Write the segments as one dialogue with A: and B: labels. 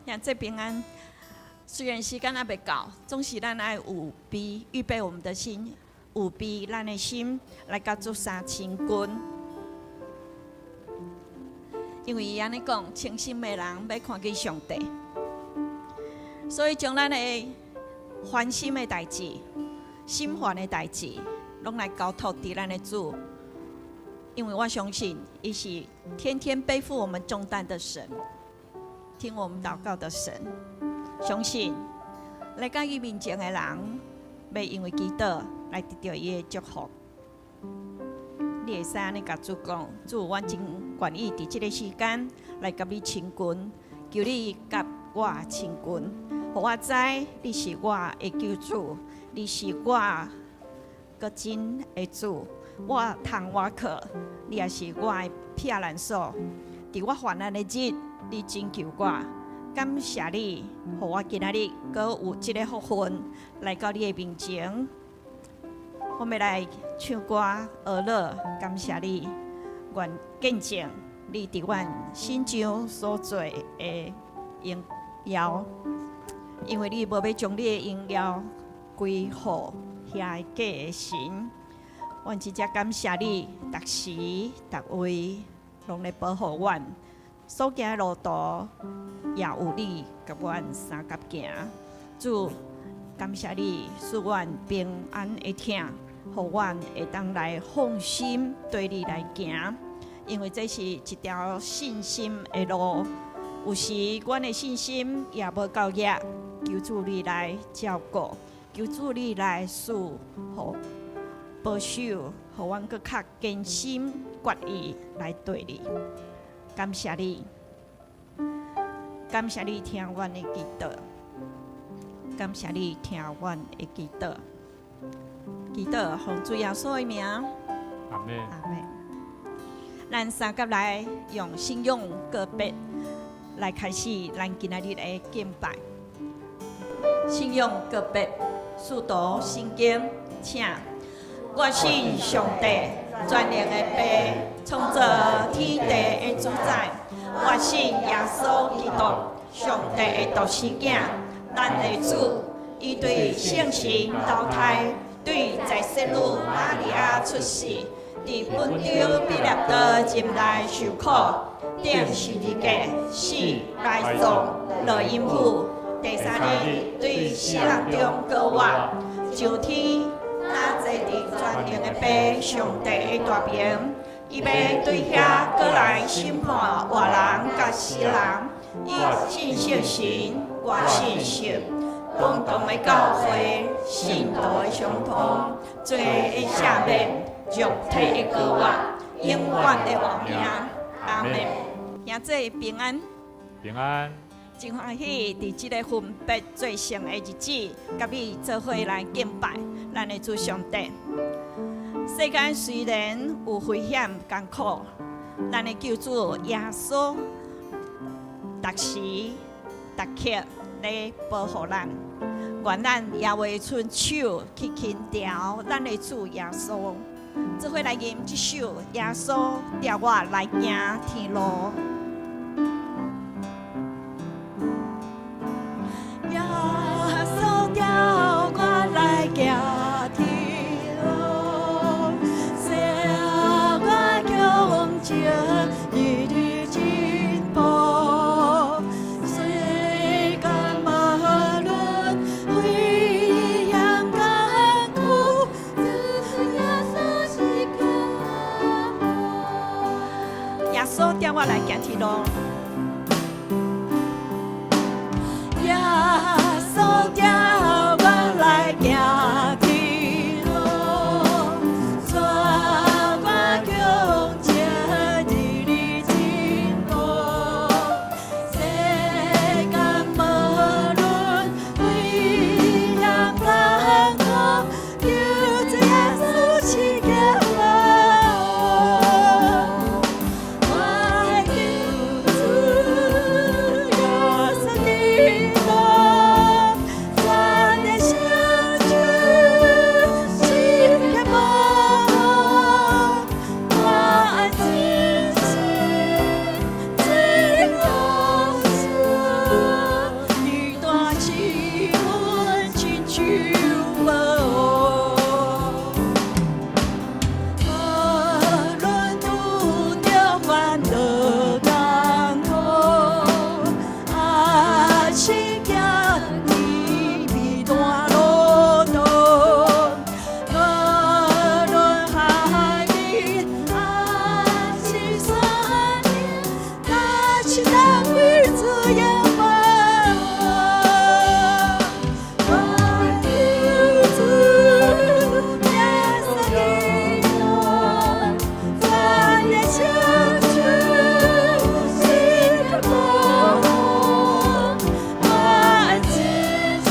A: 兄弟平安，雖然時間猶未到，總是咱愛預備預備我們的心，預備咱的心來佮主相親近。因為伊按呢講，清心的人欲看見上帝，所以將咱的煩心的代誌、心煩的代誌，攏來交託佇咱的主。因為我相信，伊是天天背負我們重擔的神。聽我們禱告的神，相信來到伊面前的人，欲因為祈禱來得著伊的祝福。你會使按呢共主講：主，我真願意佇這个時間來佮你親近，求你佮我親近，予我知你是我的救主，你是我閣真的主，我通倚靠，你也是我的避難所。佇我患難的日，你拯救我，感謝你，予我今仔日閣有這个福分來到你的面前。我欲來唱歌學樂，感謝你，願見證你佇阮身上所做的榮耀，因為你無欲將你的榮耀歸予遐個假的神。阮真正感謝你，逐時逐位攏咧保護阮。所行的路途也有你共阮相佮行，主感謝你賜阮平安的疼，予阮會當來放心對你來行，因為這是一條信心的路。有時阮的信心也無夠額，求主你來照顧。求主你來賜予保守，予阮閣較堅心決意來綴你。感謝你，感謝你聽阮的祈禱，感謝你聽阮的祈禱，祈禱奉主耶穌的名。
B: 阿門。
A: 阿門。咱三佮來用信仰告別來開始咱今仔日的敬拜。信仰告別，使徒信經，請。我信上帝，全能的父，創造天地的主宰。我信耶穌基督，上帝的獨生囝，咱的主。伊對聖神投胎，對在聖女瑪利亞出世，佇本丟彼拉多入內受苦，釘十字架，死，埋葬，落陰府，第三日對死人中復活，上天，若坐佇全能的父上帝的大爿，伊欲對遐閣來審判活人佮死人。伊信聖神，我信聖，公同的教會，聖徒的相通，罪的赦免，肉體的復活，永遠的活命。阿門。兄弟平安。
B: 平安。
A: 真歡喜，佇這个分別做聖的日子，佮你做伙來敬拜咱的主上帝。世間雖然有危險艱苦，咱的救主耶穌，逐時逐刻咧保護咱。願咱也袂伸手去輕嘲咱的主耶穌。做伙來吟這首《耶穌帶我來行天路》。耶穌帶我來行天路，帶我向前日日進步。世間無論危險艱苦，主耶穌是教我。耶穌帶我來行天路。耶穌帶我來行天路，帶我向前日日進步。世間無論危險艱苦，求主耶穌賜給我。我的救主耶穌基督，全能上主時刻保護我，真心真好處，你大賜阮親像無。無論拄著煩惱艱苦，還是行伫迷亂路途，無論海面還是山頂，若是當為主耶和我救主耶穌基督，全能上主時刻保護我，真心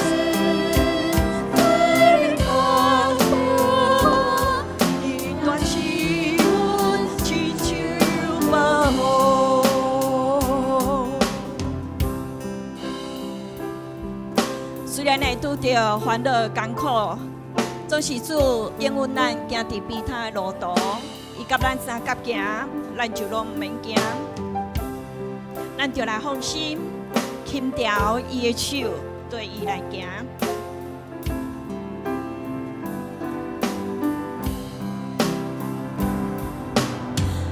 A: 真保護，你斷賜阮親像無。雖然會拄著煩惱艱苦，總是主應允咱行佇平坦的路途。伊佮咱相佮行，咱就攏毋免驚。咱就來放心，輕嘲伊的手，綴伊來行。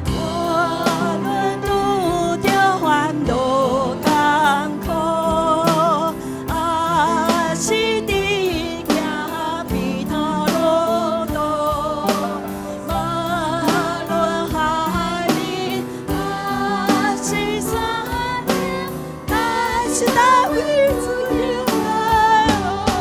A: 無論拄著煩惱艱苦，還是佇行迷途路途，無論海面還是山頂，若是大為主耶和華。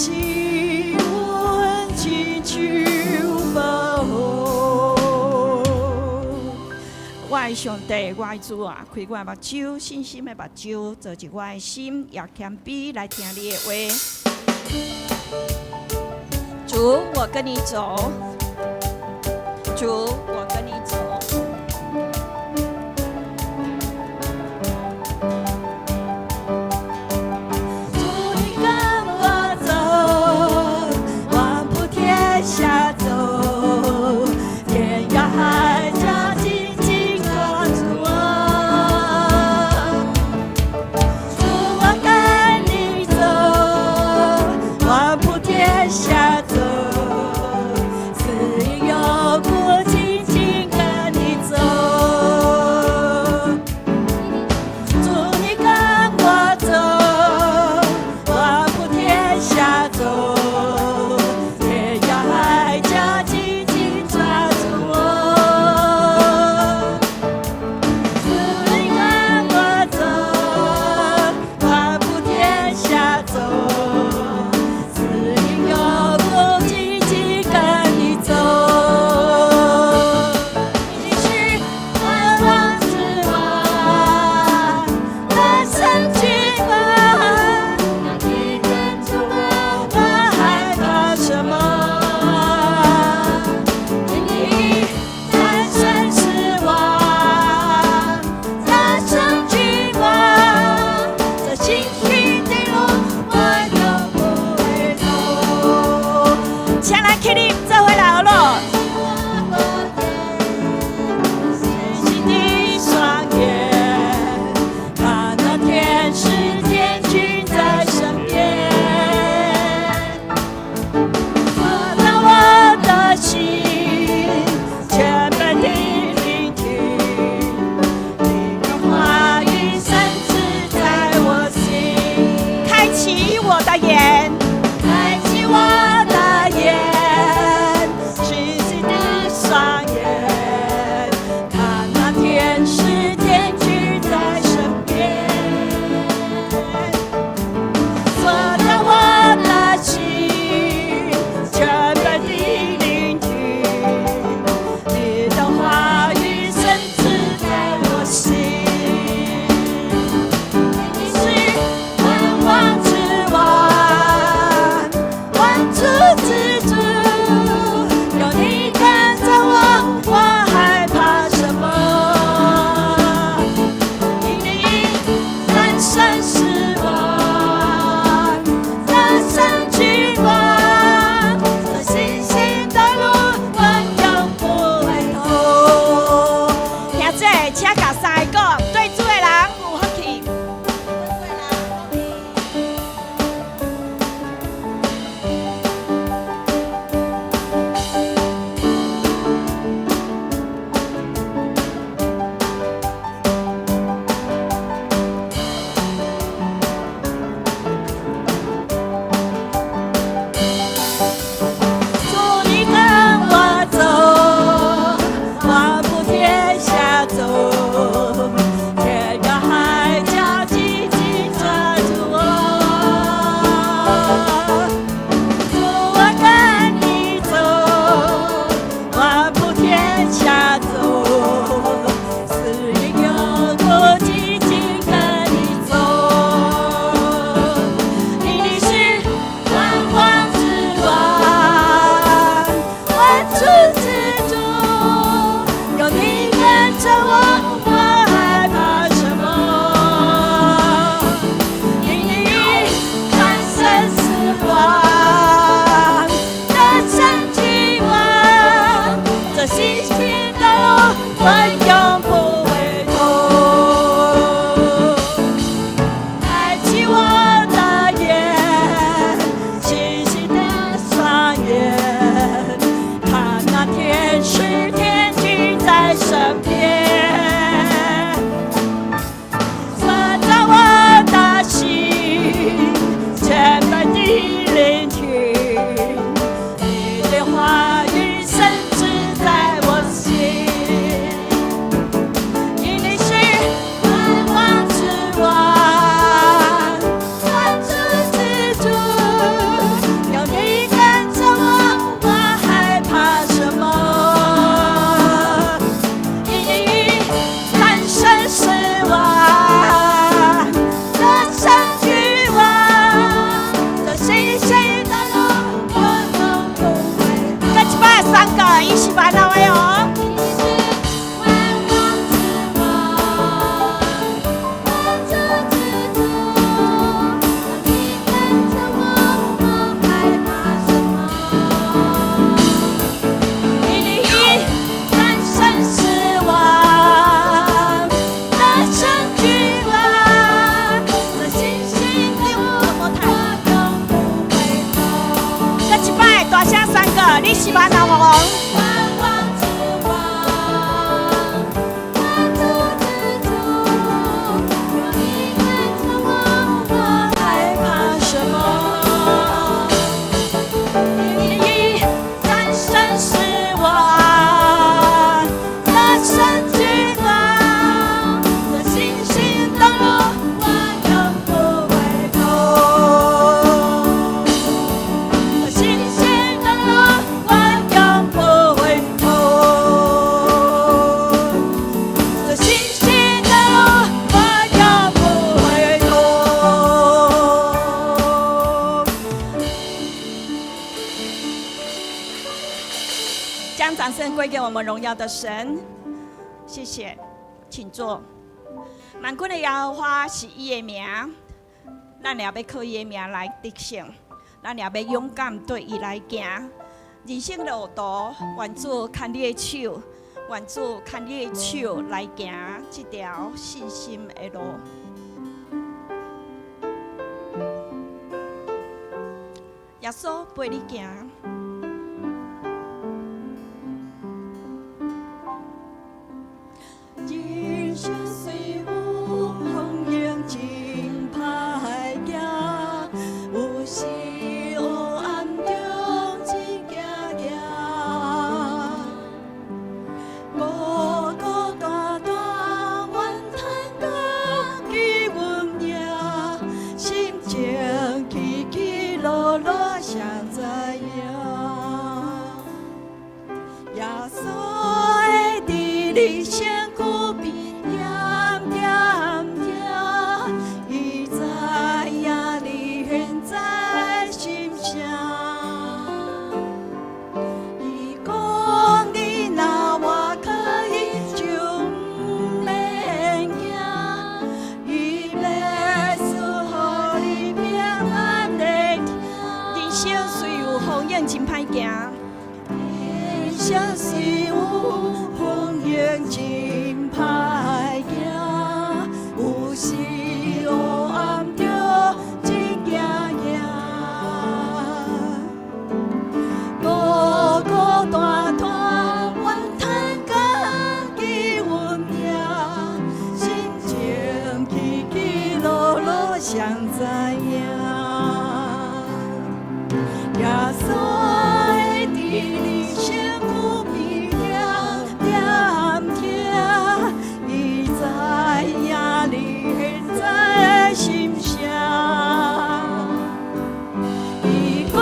A: 是阮親像保護。我的上帝，我的主啊，開我的目睭，信心的目睭，造就我的心，也謙卑來聽你的話。主，我跟你走。主，我跟你走。主，你跟我走，漫步天下走，天涯海角緊緊抓住我。主，我跟你走，漫步天下走，死蔭幽谷緊緊跟你走。主，你跟我走，漫步天下走，天涯海角緊緊抓住我。主，你跟我走，漫步天下走，死蔭幽煩惱的王。
C: 你是萬王之王，萬主之主。當你跟著我，我害怕什麼？
A: 你的義戰勝死亡，得勝君王，這信心的我，我永不回頭。閣一擺大聲宣告，你是萬王的王。
C: 萬王之王，萬主之主。有你跟著我，我
A: 害怕什麼？你的義戰勝死亡，得勝君王，這信心的路，我永不回頭。這信心的路，我永不回頭。這信心的路，我永不回頭。將掌聲歸給我們榮耀的神，謝謝，請坐。萬軍的耶和華是伊的名，咱也欲靠伊的名來得勝，咱也欲勇敢對伊來行。人生路途，願主牽你的手，願主牽你的手來行這條信心的路。耶穌陪你行。人生雖有風湧真歹行，有時黑暗中真驚驚，孤孤單單怨嘆家己運命，心情起起落落誰知影？耶穌會佇你身軀邊恬恬聽，伊知影你現在心聲。伊講你若倚靠伊就毋免驚，伊欲賜予你平安的疼。人生雖有風湧真歹行，人生雖有風湧真歹行，有時黑暗中真驚驚，孤孤單單怨嘆家己運命，心情起起落落誰知影？耶穌會佇你身軀邊恬恬聽，伊知影你現在心聲。伊講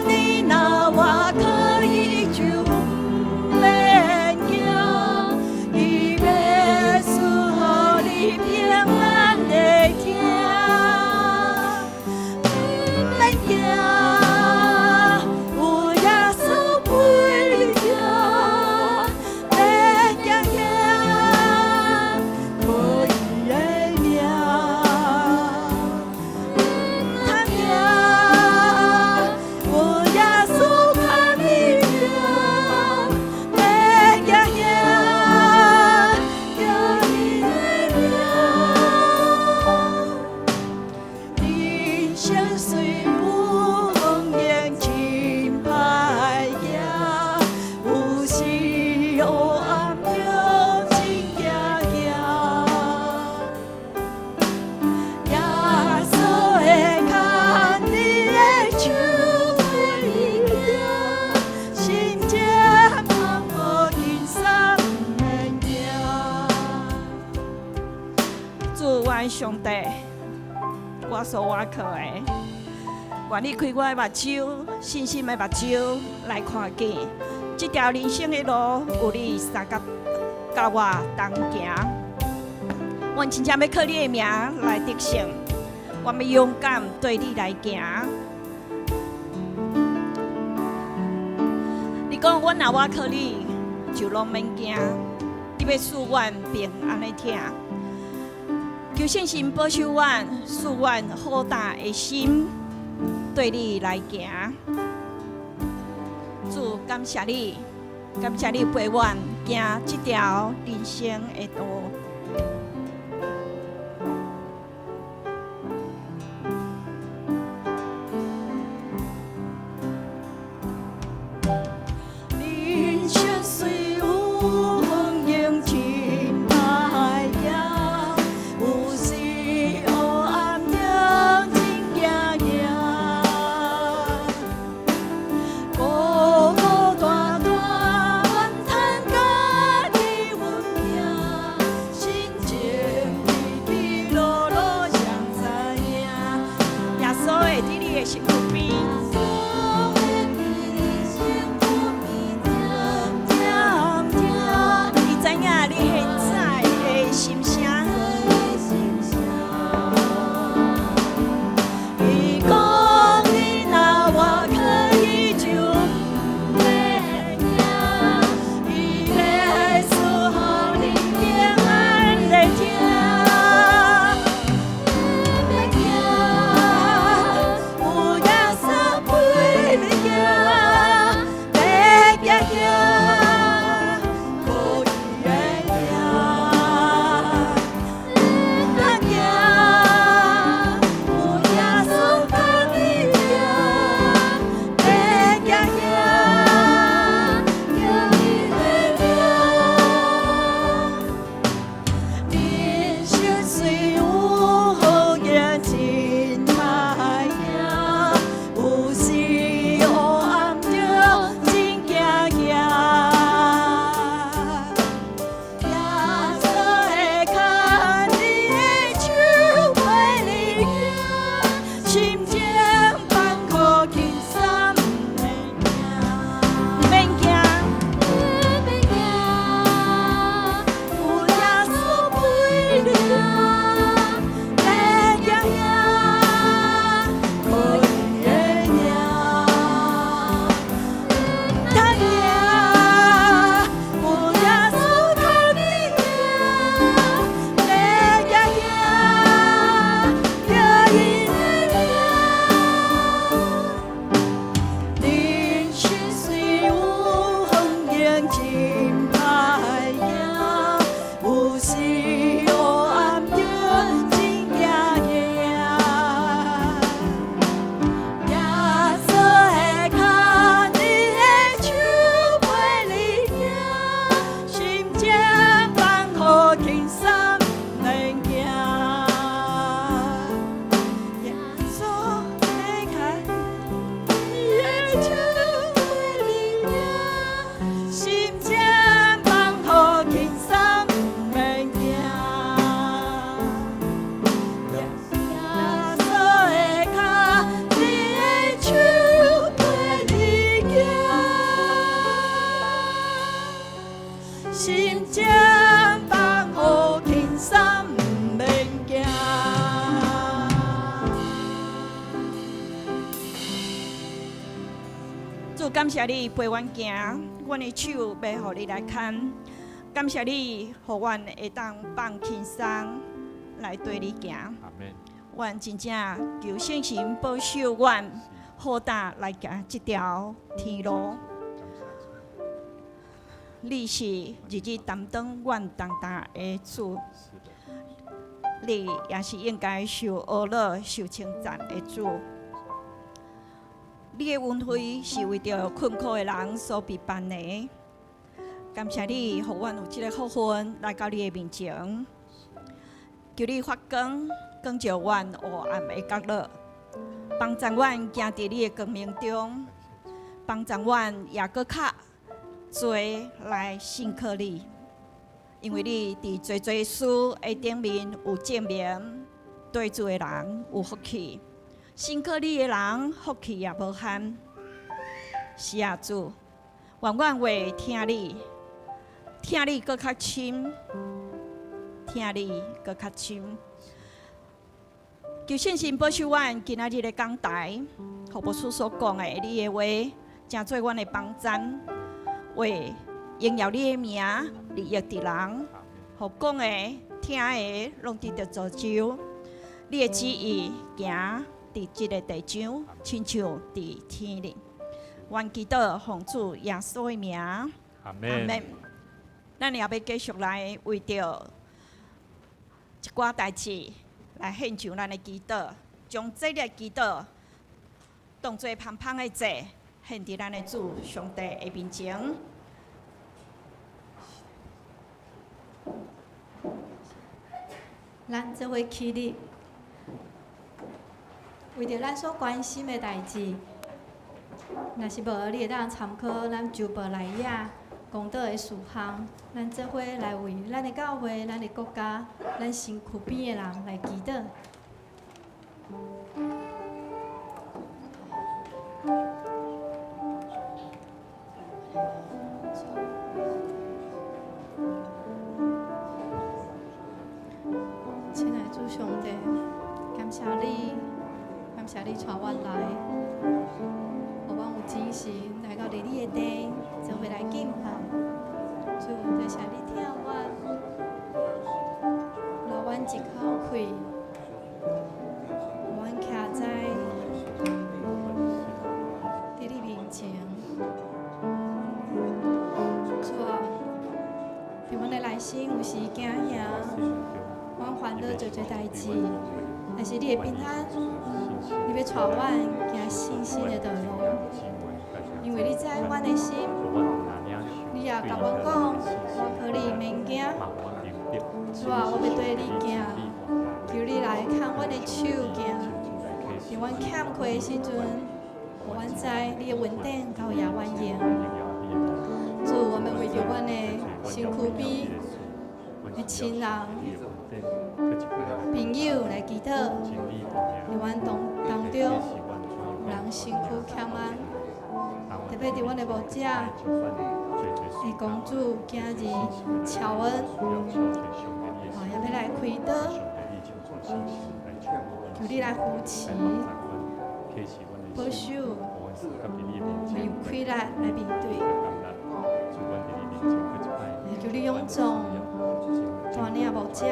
A: 你若倚靠伊就毋免驚，伊欲賜予你平安的疼。毋免驚，有耶穌陪你行，免驚驚，靠伊的名。毋通驚，有耶穌牽你行，免驚驚，靠伊的名。人生雖有風湧真歹行，有時黑暗中真驚驚。耶穌會牽你的手陪你行，心情茫無緊送毋免驚。主，我的上帝，我所倚靠的，願你開我的目睭，信心的目睭來看見這條人生的路，有你相佮佮我同行。阮真正欲靠你的名來得勝，我欲勇敢對你來行。你講阮若倚靠你，就攏免驚。你欲賜阮平安的疼，求聖神保守阮，賜阮好膽的心，綴你來行。主，感謝你，感謝你陪阮行這條人生的路。人生雖有風景真歹行，有時黑暗中真驚驚，孤孤單單怨嘆家己運命，心情起起落落誰知影？耶穌會佇你的身軀邊。伊知影你現在的心聲。伊講你若倚靠伊就毋免驚，伊欲賜予你平安的疼。免驚，有耶穌陪你行，欲行行，靠伊的名。咱行，有耶穌佮你行，欲行行，靠伊的名。人生雖有風景真歹行，有時黑暗中真驚驚。耶穌會牽你的手陪你行，心情放予輕鬆，毋免驚，免驚，有耶穌陪你行，欲行行，靠伊的名。咱行，有耶穌牽你行，欲行行，靠伊的名。人生雖有風景真歹行，有時黑暗中真驚驚。耶穌會牽你的手陪你行，心情放予輕鬆，毋免驚。耶穌會牽你的手陪你行，心情放予輕鬆，毋免驚。耶穌會牽你的手陪你行，心情放予輕鬆，毋免驚。主，感謝你陪阮行，阮的手欲予你來牽。感謝你，予阮會當放輕鬆來綴你行。
B: 阿門。
A: 阮真正求聖神保守阮，好膽來行這條天路。你是日日擔當阮重擔的主，你也是應該受呵咾、受稱讚的主。你的恩惠是為著困苦的人所備辦的。感謝你，予阮有這个福分來到你的面前，求你發光，光照阮黑暗的角落，幫助阮行佇你的光明中，幫助阮也閣較濟來信靠你，因為你佇濟濟事的頂面有證明，綴主的人有福氣，信靠你的人福氣也無限。是啊，主，願阮會聽你，聽你閣較深，聽你閣較深。求聖神保守阮今仔日的講台，予牧師所講的你的話，成做阮的幫贊。話榮耀你的名，利益佇人，予講的、聽的，攏得著造就。你的旨意行佇這个地上，親像佇天頂。阮祈禱奉主耶穌的名，
B: 阿
A: 阿門。咱也欲繼續來為著一寡代誌來獻上咱的祈禱，將這个祈禱當做芳芳的祭，獻佇咱的主上帝的面前。
C: 咱做伙起立，為著咱所關心的代誌，若是無，你會當參考咱周報內頁講道的事項。咱做伙來為咱的教會、咱的國家、咱身軀邊的人來祈禱。親愛的主上帝，感謝你，感謝你帶阮來，予阮有精神來到佇你的殿，做伙來敬拜。主，多謝你疼阮，留阮一口氣，予阮徛在佇你面前。主啊，佇阮的內心有時驚嚇，阮煩惱濟濟代誌，但是你的平安，你欲帶阮行信心的道路，因為你知阮的心，你也共阮講，我予你免驚。主啊，我欲綴你行，求你來牽阮的手行。佇阮欠缺的時陣，予阮知你的恩典夠贏阮用。主，我們為著阮的身軀邊的親人、朋友來祈禱，佇阮當當中有人身軀欠安，特別佇阮的牧者的公主囝兒喬恩，也欲來開刀，求你來扶持、保守，有氣力來面對。求你勇壯帶領牧者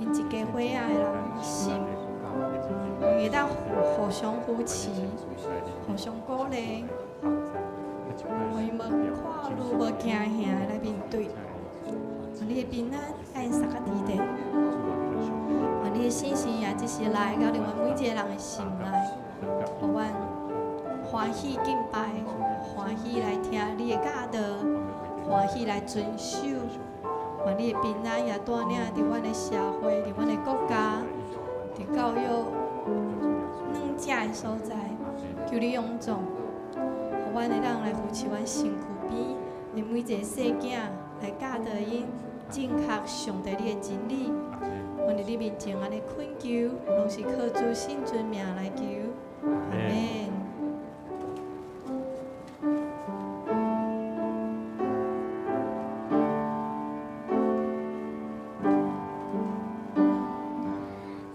C: ，𪜶一家伙仔的人心，會當互相扶持、互相鼓勵，予𪜶無看路、無驚嚇來面對。願你的平安愛捒甲佇地，願你的信心也這時來到佇阮每一個人的心內，予阮歡喜敬拜，歡喜來聽你的教導，歡喜來遵守。願你的平安也帶領佇阮的社會、佇阮的國家、佇教育兩者的所在，求你勇壯，予阮會當來扶持阮身軀邊的每一个細囝，來教導𪜶正確上帝你的真理。阮佇你面前按呢懇求，攏是靠主聖尊名來求，阿們。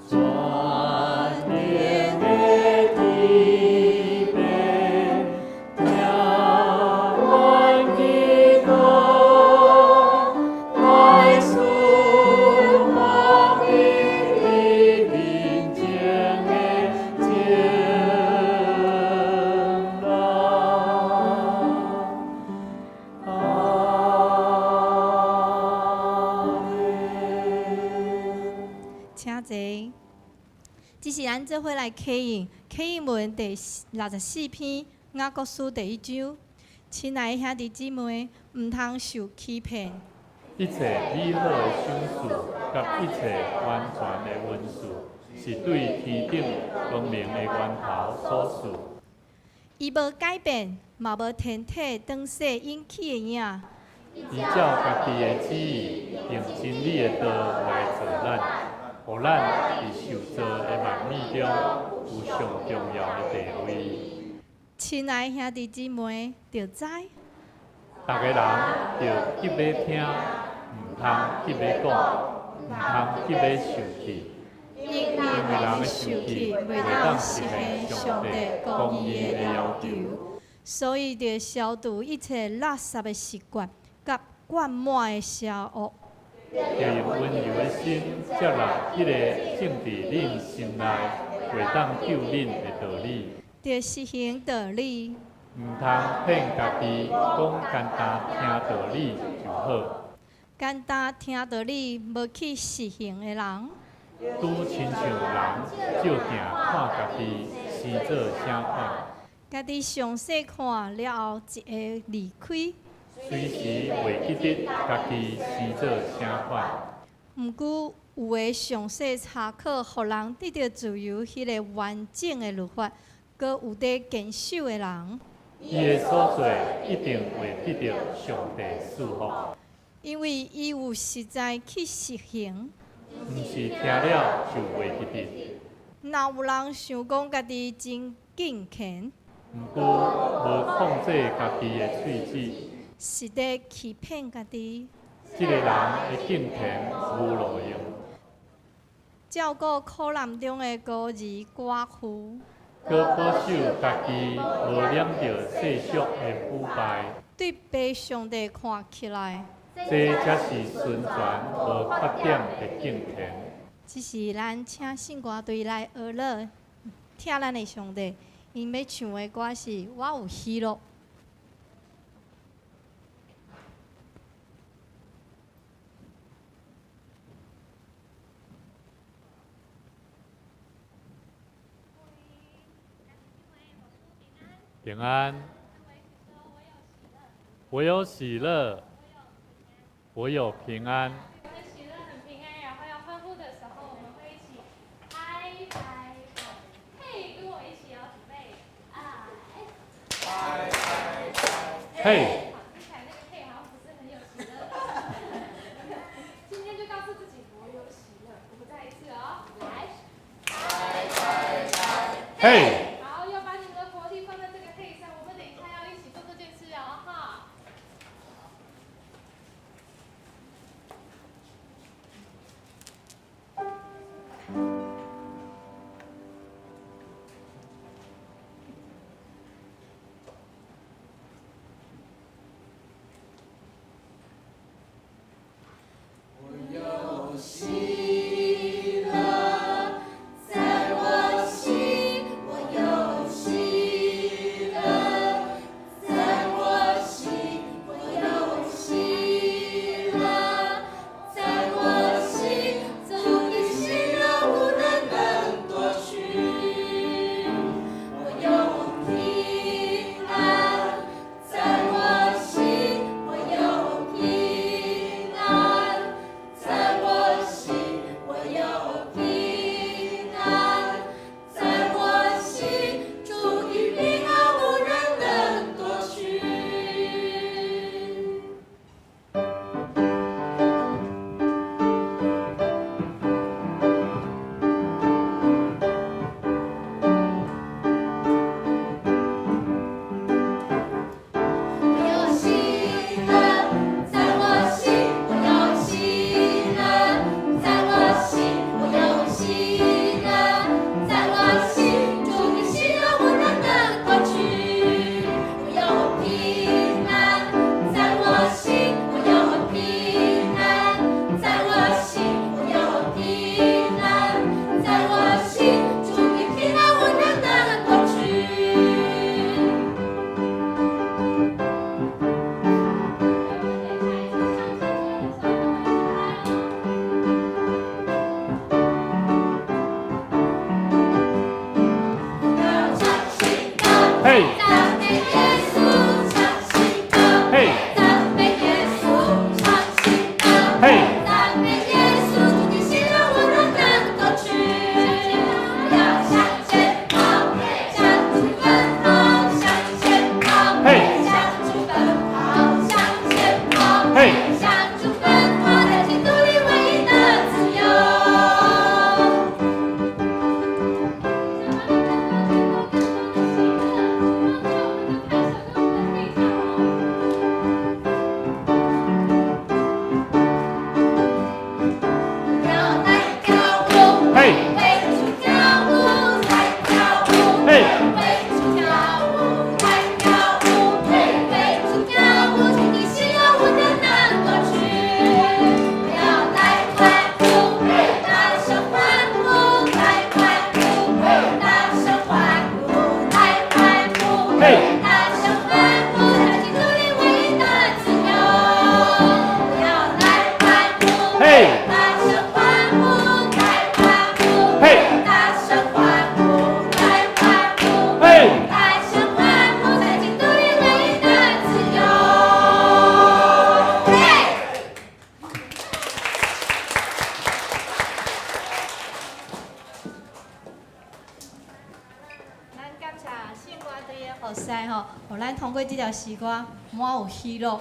B: 全能的天父，聽阮祈禱，來賜福予你面前的情人。阿們。
C: 請坐。這是咱做伙來啟應，啟應文第64篇，雅各書第一章。親愛的兄弟姊妹，毋通受欺騙。
B: 一切美好的賞賜，佮一切完全的恩賜，是對天頂光明的源頭所賜。
C: 伊無改變，嘛無天體轉勢引起的影。
B: 伊照家己的旨意，用真理的道來造咱，予咱佇受造的萬物中有上重要的地位。
C: 親愛的兄弟姊妹，著知。
B: 逐个人著急欲聽，毋通急欲講，毋通急欲受氣，
C: 因為人的受氣袂當實現上帝公義的要求。所以著消除一切垃圾的習慣，佮灌滿的邪惡。
B: 著用溫柔的心接納彼個種佇恁心內會當救恁的道理。
C: 著實行道理。
B: 毋通騙家己，講簡單聽道理就好。
C: 簡單聽道理，無去實行的人，
B: 拄親像人照鏡看家己生做啥款。
C: 家己詳細看了後，就會離開。
B: 隨時袂記得家己生做啥款。
C: 毋過有的詳細查考，予人得著自由，彼个完整的律法，閣有咧堅守的人。
B: 伊的所做一定會得著上帝賜福。
C: 因為伊有實在去實行。
B: 毋是聽了就袂記得。
C: 若有人想講家己真敬虔，
B: 毋過無控制家己的喙齒，
C: 是咧欺騙家己。
B: 這个人的敬虔無路用。
C: 照顧苦難中的孤兒寡婦，
B: 閣保守家己無染著世俗的腐敗。
C: 對被上帝看起來，
B: 這才是純全無缺點的敬虔。
C: 這是咱請聖歌隊來學樂，聽咱的上帝，𪜶欲唱的歌是《我有喜樂》。
B: 平安，我有喜樂，我有平安。
D: 喜樂很平安，然後要歡呼的時候，我們會一起拍拍手，嘿，跟我一起要準備啊，
B: 拍拍拍，嘿。
D: 好，聽起來那個嘿好像不是很有喜樂。今天就告訴自己我有喜樂，我們再一次哦，來，拍拍拍，
B: 嘿。
D: 好，要把你們的活力放在這個嘿上，我們等一下要一起做這件事哦，哈。
E: 我有喜樂在我心，我有
C: 予咱通過這條詩歌滿有喜樂。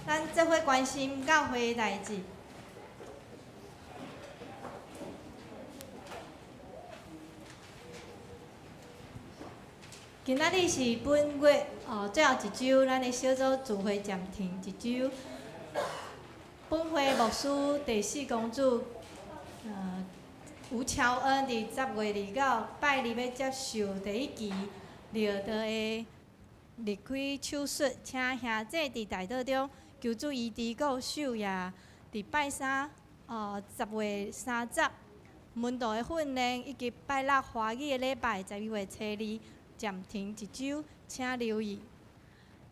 C: 咱做伙關心教會的代誌。今仔日是本月哦最後一週，咱的小組聚會暫停一週。本會牧師第四公主，吳喬恩佇10月29拜二欲接受第一期尿道的離開手術，請兄弟佇代禱中求主醫治顧守也。佇拜三，10月30門徒的訓練，以及拜六華語的禮拜，11月初2暫停一週，請留意。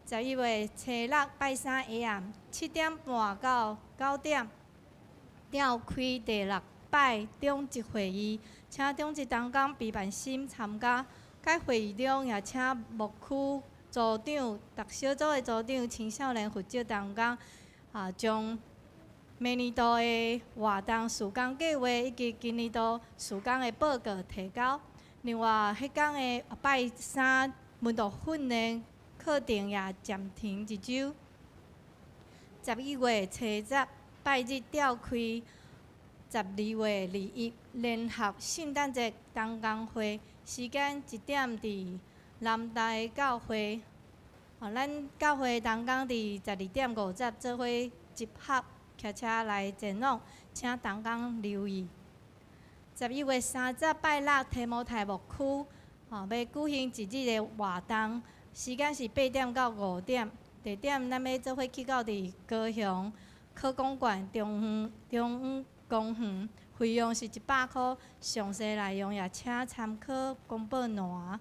C: 11月初6拜三下暗7點半到9點，召開第六擺長執會議，請長執同工備辦心參加。該會議中也請牧區組長、逐小組的組長、青少年負責同工，將明年度的活動事工計劃以及今年度事工的報告提交。另外，彼工的拜三門徒訓練課程也暫停一週。11月初10拜日召開12月21聯合聖誕節同工會，時間1點佇南台教會。咱教會同工佇12點50做伙集合，騎車來前往，請同工留意。11月30拜六，提摩太牧區，欲舉行一日的活動，時間是8點到5點。地點咱欲做伙去到佇高雄科工館中央中央公園，費用是100箍，詳細內容也請參考公布欄。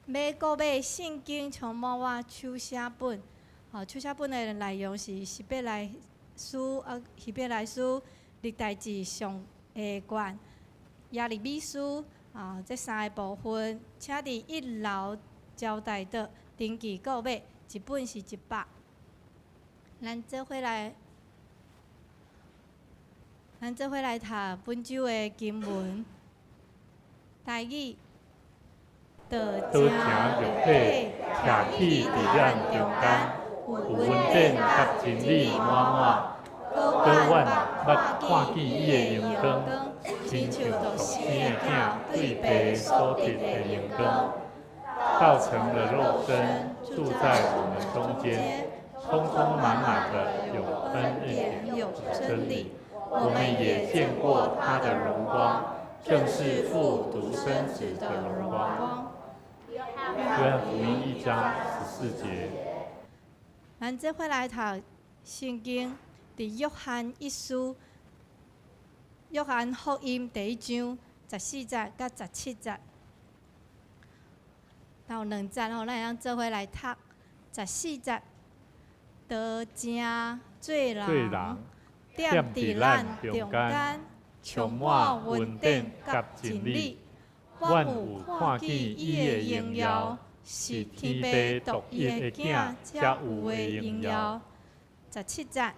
C: 欲購買聖經充滿我手寫本，手寫本的內容是希伯來書啊，希伯來書、歷代志上下卷、耶利米書啊，這三个部分，請佇一樓招待桌登記購買，一本是100。咱做伙來讀本週的經文，台語。道
B: 道成肉體，徛起佇咱中間，有恩典佮真理滿滿。閣阮捌看見伊的榮光，親像獨生的囝對父所得的榮光。道成了肉身，住在我們中間，充充滿滿的有恩典有真理。我們也見過他的榮光，正是父獨生子的榮光。約翰福音1章14節。
C: 咱這回來讀聖經，佇約翰一書、約翰福音第一章14節佮17節，有兩節吼，咱會當做伙來讀。14節，道成做人，踮佇咱中間，
B: 充滿恩典佮真理。阮有看見伊的榮耀，是天父獨一的囝才有的榮耀。
C: 17節，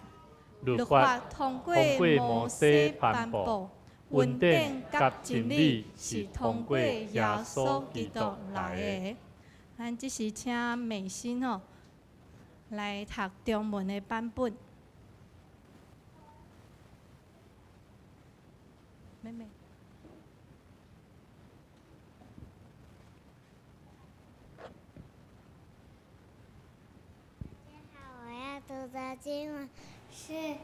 B: 律法通過摩西頒布，恩典佮真理是通過耶穌基督來的。
C: 咱這時請美心吼來讀中文的版本。妹妹。
F: 大家好，我要讀的經文是《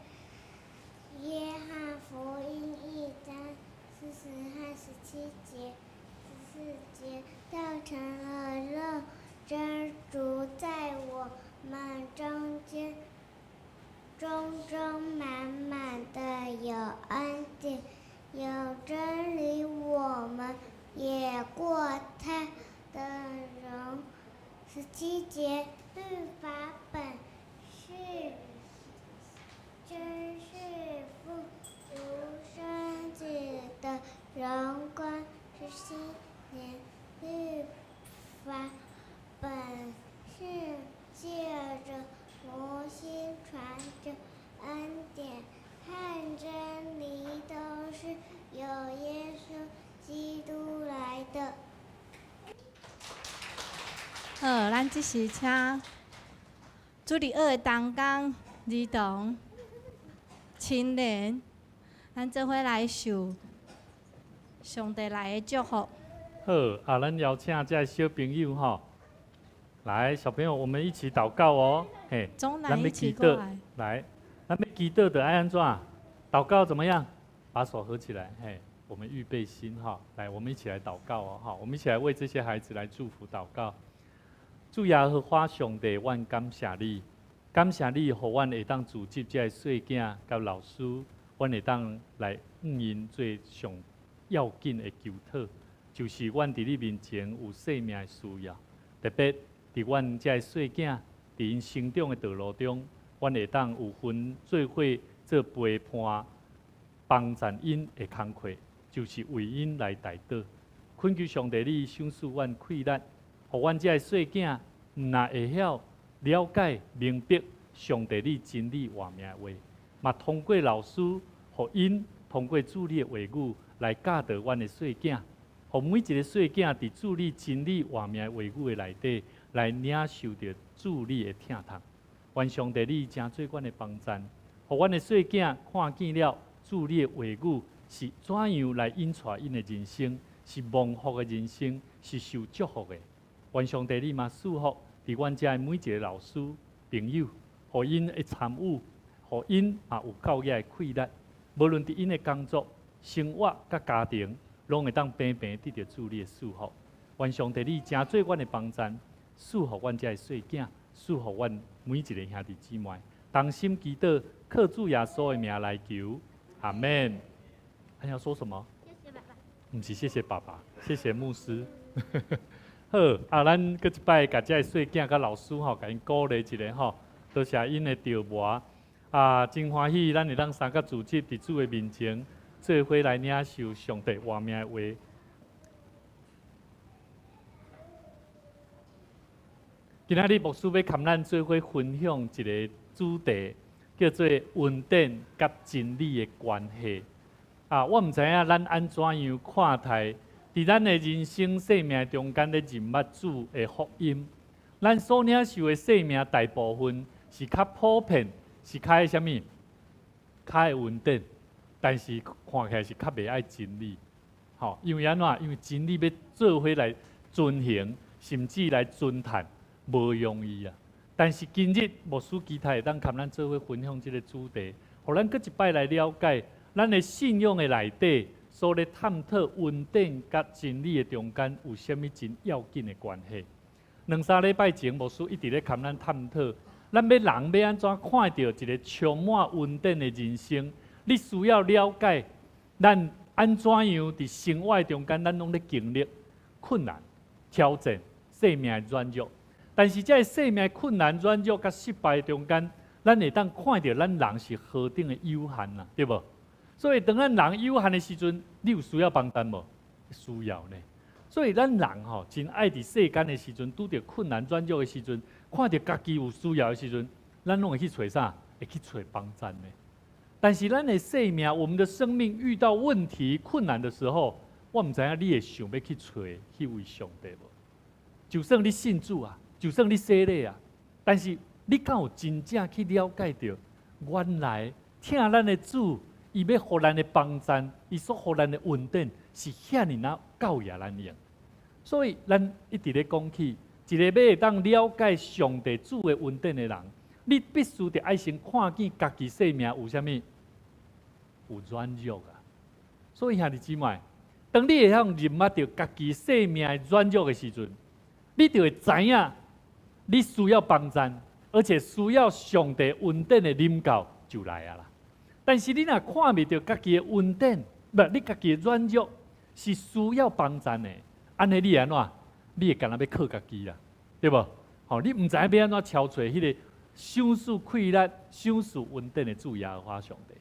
F: 約翰福音》1章40和17節。14節，道成了肉身，住在我們中間，充充滿滿的有恩典，有真理，我們也過他的榮。17節，律法本是真是父獨生子的榮光。17節，律法本是借着摩西傳的，恩典和真理都是由耶穌基督來的。
C: 好，咱這時請主日學的同工、兒童、青年，咱做伙來受上帝來的祝福。
B: 好，啊，咱邀請這个小朋友吼，來，小朋友，我們一起禱告哦。嘿，
C: 總
B: 咱欲
C: 來一起
B: 祈禱
C: 過來。
B: 來，咱欲祈禱著愛按怎？禱告怎麼樣？把手合起來，嘿，我們預備心哈，來，我們一起來禱告哦，哈，我們一起來為這些孩子來祝福禱告。主耶和華上帝，阮感謝你，感謝你，予阮會當組織這个細囝佮老師，阮會當來向𪜶做上要緊的求討，就是阮佇你面前有生命的需要，特別佇阮這个細囝佇𪜶成長的道路中，阮會當有份做伙做陪伴，幫贊𪜶的工課，就是為𪜶來代禱。懇求上帝，你賞賜阮氣力，予阮這个細囝毋但會曉了解明白上帝你真理活命的話，嘛通過老師，予𪜶通過主你的話語來教導阮的細囝，予每一个細囝佇主你真理活命的話語的內底來領受著主你的疼痛。願上帝你成做阮的幫贊，予阮的細囝看見了主你的話語是怎樣來引帶𪜶的人生，是蒙福的人生，是受祝福的。願上帝你嘛賜福佇阮遮的每一个老師朋友，予𪜶會參與，予𪜶嘛有夠額的氣力，無論佇𪜶的工作、生活佮家庭，攏會當平平得著主你的賜福。願上帝你成做阮的幫贊，賜福阮遮的細囝，賜福阮每一个兄弟姊妹，同心祈禱，靠主耶穌的名來求，阿門。還要說什麼？
F: 謝謝爸爸。
B: 毋是謝謝爸爸，謝謝牧師。好，啊，咱閣一擺共這个細囝佮老師吼，共𪜶鼓勵一下吼，多謝𪜶的著磨。啊，真歡喜，咱會當三個組織佇主的面前，做伙來領受上帝活命的話。今仔日牧師欲佮咱做伙分享一个主題，叫做恩典佮真理的關係。啊，我毋知影咱按怎樣看待，佇咱的人生生命中間咧認捌主的福音，咱所領受的生命大部分是較普遍，是較彼啥物？較會恩典，但是看起來是較袂愛真理。吼，因為按怎？因為真理欲做伙來遵行，甚至來遵趁，無容易啊！但是今日牧師期待會當佮咱做伙分享這个主題，予咱閣一擺來了解咱的信仰的內底，所咧探討恩典佮真理的中間有啥物真要緊的關係。兩三禮拜前，牧師一直咧佮咱探討，咱欲人欲按怎看著一个充滿恩典的人生？你需要了解咱按怎樣佇生活中間，咱攏咧經歷困難、挑戰、生命的軟弱。但是，這个生命困難、軟弱佮失敗中間，咱會當看著咱人是何等的有限啊，對無？所以，當咱人有限的時陣，你有需要幫助無？需要呢。所以，咱人吼真愛佇世間的時陣，拄著困難、軟弱的時陣，看著家己有需要的時陣，咱攏會去揣啥？會去揣幫贊的。但是，咱的生命，我們的生命遇到問題、困難的時候，我毋知影你會想欲去揣彼位上帝無？就算你信主啊，就算你洗禮啊，但是你敢有真正去了解著，原來疼咱的主，伊欲予咱的幫贊，伊所予咱的恩典是遐爾仔夠額咱用。所以，咱一直咧講起，一個欲會當了解上帝主的恩典的人，你必須得愛先看見家己生命有啥物，有軟弱啊。所以兄弟姊妹，當你會曉認捌著家己生命的軟弱的時陣，你就會知影你需要幫贊，而且需要上帝恩典的臨到就來啊啦。但是你若看袂著家己的恩典，無你家己的軟弱是需要幫贊的，按呢你會按怎？你會干焦欲靠家己啦，對無？吼，你毋知影欲按怎敲揣彼个賞賜氣力、賞賜恩典的主耶和華上帝。